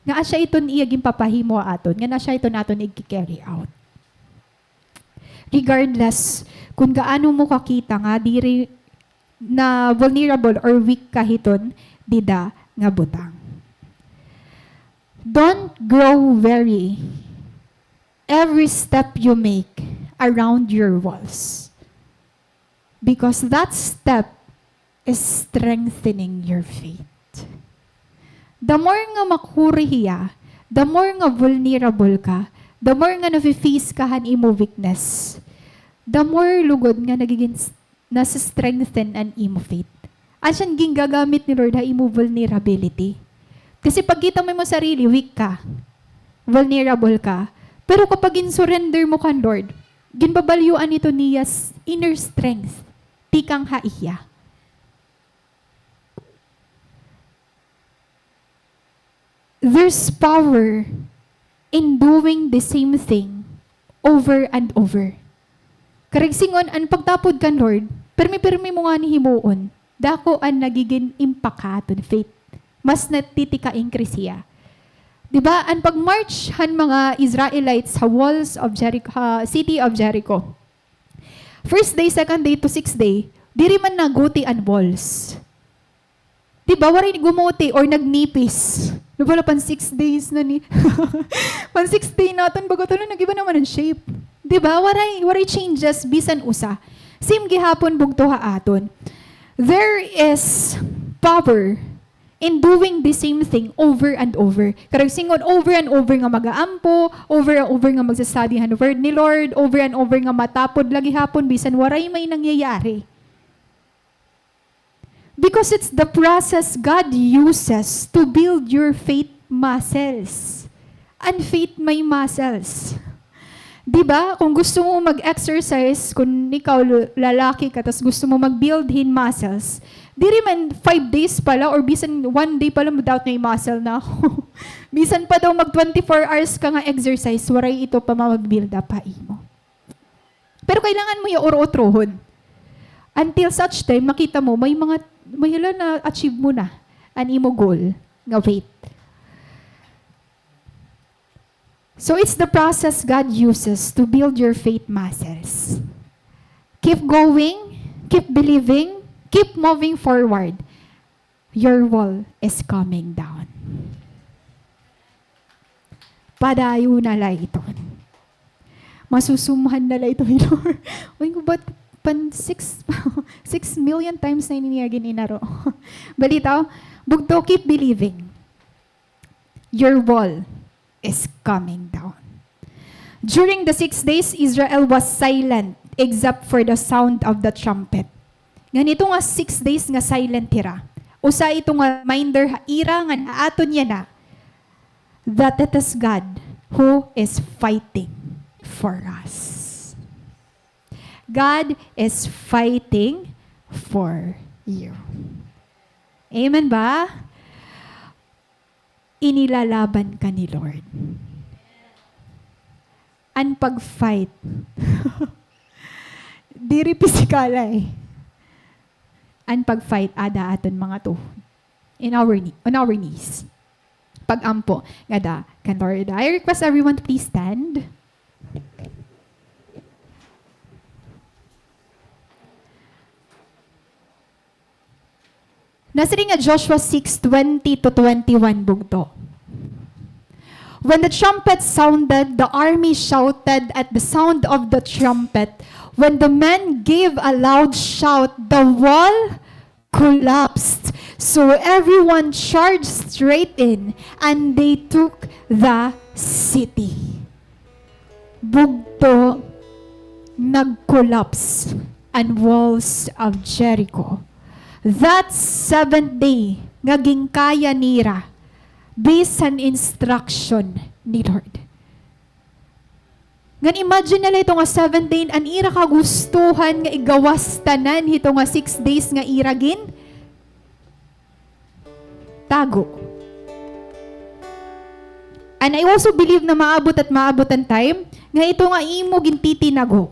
Nga asya iton iya ginpapahimo ha aton, nga asya iton aton ig-carry out. Regardless kun gaano mo kakita nga diri na vulnerable or weak ka hiton dida, nga butang. Don't grow weary every step you make around your walls. Because that step is strengthening your faith. The more nga makuri hiya, the more nga vulnerable ka, the more nga nafe-face ka han imo weakness, the more lugod nga nagigin s-, nasa-strengthen an imo faith. Asya an gingagamit ni Lord ha imo vulnerability. Kasi pagkita mo imo sarili, weak ka, vulnerable ka. Pero kapag gin-surrender mo kan Lord, ginbabalyuan ito niya s-, inner strength tikang ha iya. There's power in doing the same thing over and over. Karuyag sidngon, an pagtapod kan Lord, pirmi-pirmi mo ngani himuon, dako an nagigin impact ha aton faith. Mas natitika-increase hiya. Di ba, an pag-march han mga Israelites ha walls of Jericho, ha city of Jericho. First day, second day to sixth day, diri man naguti an walls. Di ba, waray gumuti or nagnipis. Di ba, pan six days na ni, pan six day naton, baga tulo, nag-iba naman an shape. Di ba? Waray, waray changes, bisan usa. Same gihapon bugto ha aton. There is power in doing the same thing over and over. Karuyag sidngon, over and over nga mag-aampo, over and over nga magsasabi han word ni Lord, over and over nga matapod la gihapon, bisan waray may nangyayari. Because it's the process God uses to build your faith muscles. An faith may muscles. Di ba? Kung gusto mo mag-exercise, kung ikaw lu-, lalaki ka, tas gusto mo mag-build hin muscles, diri man five days pa la, or bisan one day pa la, madaot nga i-muscle na ako. Bisan pa daw mag twenty-four hours ka nga exercise, waray ito pa ma-build up ha imo. Pero kailangan mo hiya uro-utrohon. Until such time, makita mo, may mga, may hala na-achieve mo na an imo goal nga weight. So it's the process God uses to build your faith muscles. Keep going, keep believing, keep moving forward. Your wall is coming down. Padayon na la iton. Masusumhan na la ito, Lord. Uy, ba't pan six, six million times na ini niya gin-inaro? Balitaw, bugto, keep believing. Your wall is coming down. During the six days, Israel was silent except for the sound of the trumpet. Ngan ito nga six days nga silent hira, usa ito nga reminder ha ira ngan ha aton yana that it is God who is fighting for us. God is fighting for you. Amen ba? Inilalaban ka ni Lord. An pag-fight. Diri pisikal, eh. An pag-fight, ada aton mga tuhod. In our knee, on our knees. Pag-ampo ngada kan Lord. I request everyone to please stand. Nasiring nga Joshua six twenty to twenty-one, bugto. When the trumpet sounded, the army shouted at the sound of the trumpet. When the men gave a loud shout, the wall collapsed. So everyone charged straight in, and they took the city. Bugto, nag-collapse an walls of Jericho. That seventh day nga ginkaya nira, based han instruction ni Lord. Ngan imagine na la ito nga seventh day, an ira kagustuhan nga igawas tanan hito nga six days nga ira gin tago. And I also believe na maabot at maabot an time nga ito nga imo gintitinago,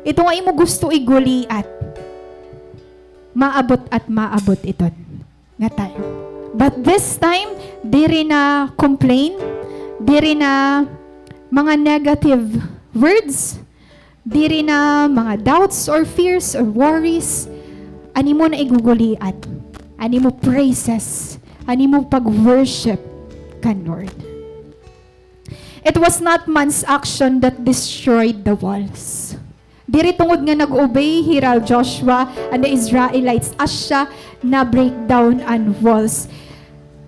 ito nga imo gusto iguliat, maabot at maabot iton nga time. But this time, diri na complain, diri na mga negative words, diri na mga doubts or fears or worries, an imo na igugulian, an imo praises, an imo pag-worship kan Lord. It was not man's action that destroyed the walls. Diri tungod nga nag-obey hira Joshua and the Israelites asya na-breakdown an walls.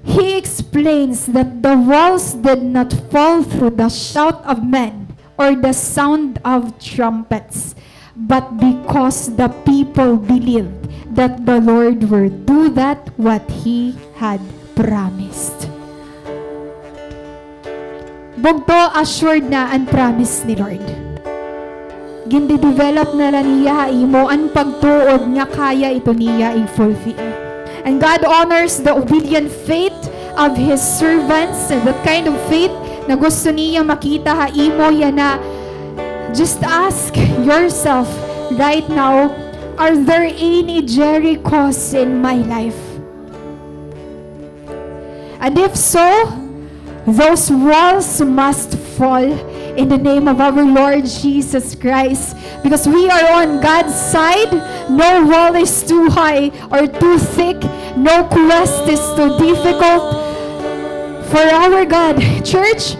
He explains that the walls did not fall through the shout of men or the sound of trumpets, but because the people believed that the Lord will do that what He had promised. Bugto, assured na an promise ni Lord. Gindi-develop na la niya ha imo an pagtuod nga kaya ito niya i-fulfill. And God honors the obedient faith of His servants. And that kind of faith na gusto niya makita ha imo yana. Just ask yourself right now, are there any Jerichos in my life? And if so, those walls must fall in the name of our Lord Jesus Christ, because we are on God's side. No wall is too high or too thick. No quest is too difficult for our God. Church,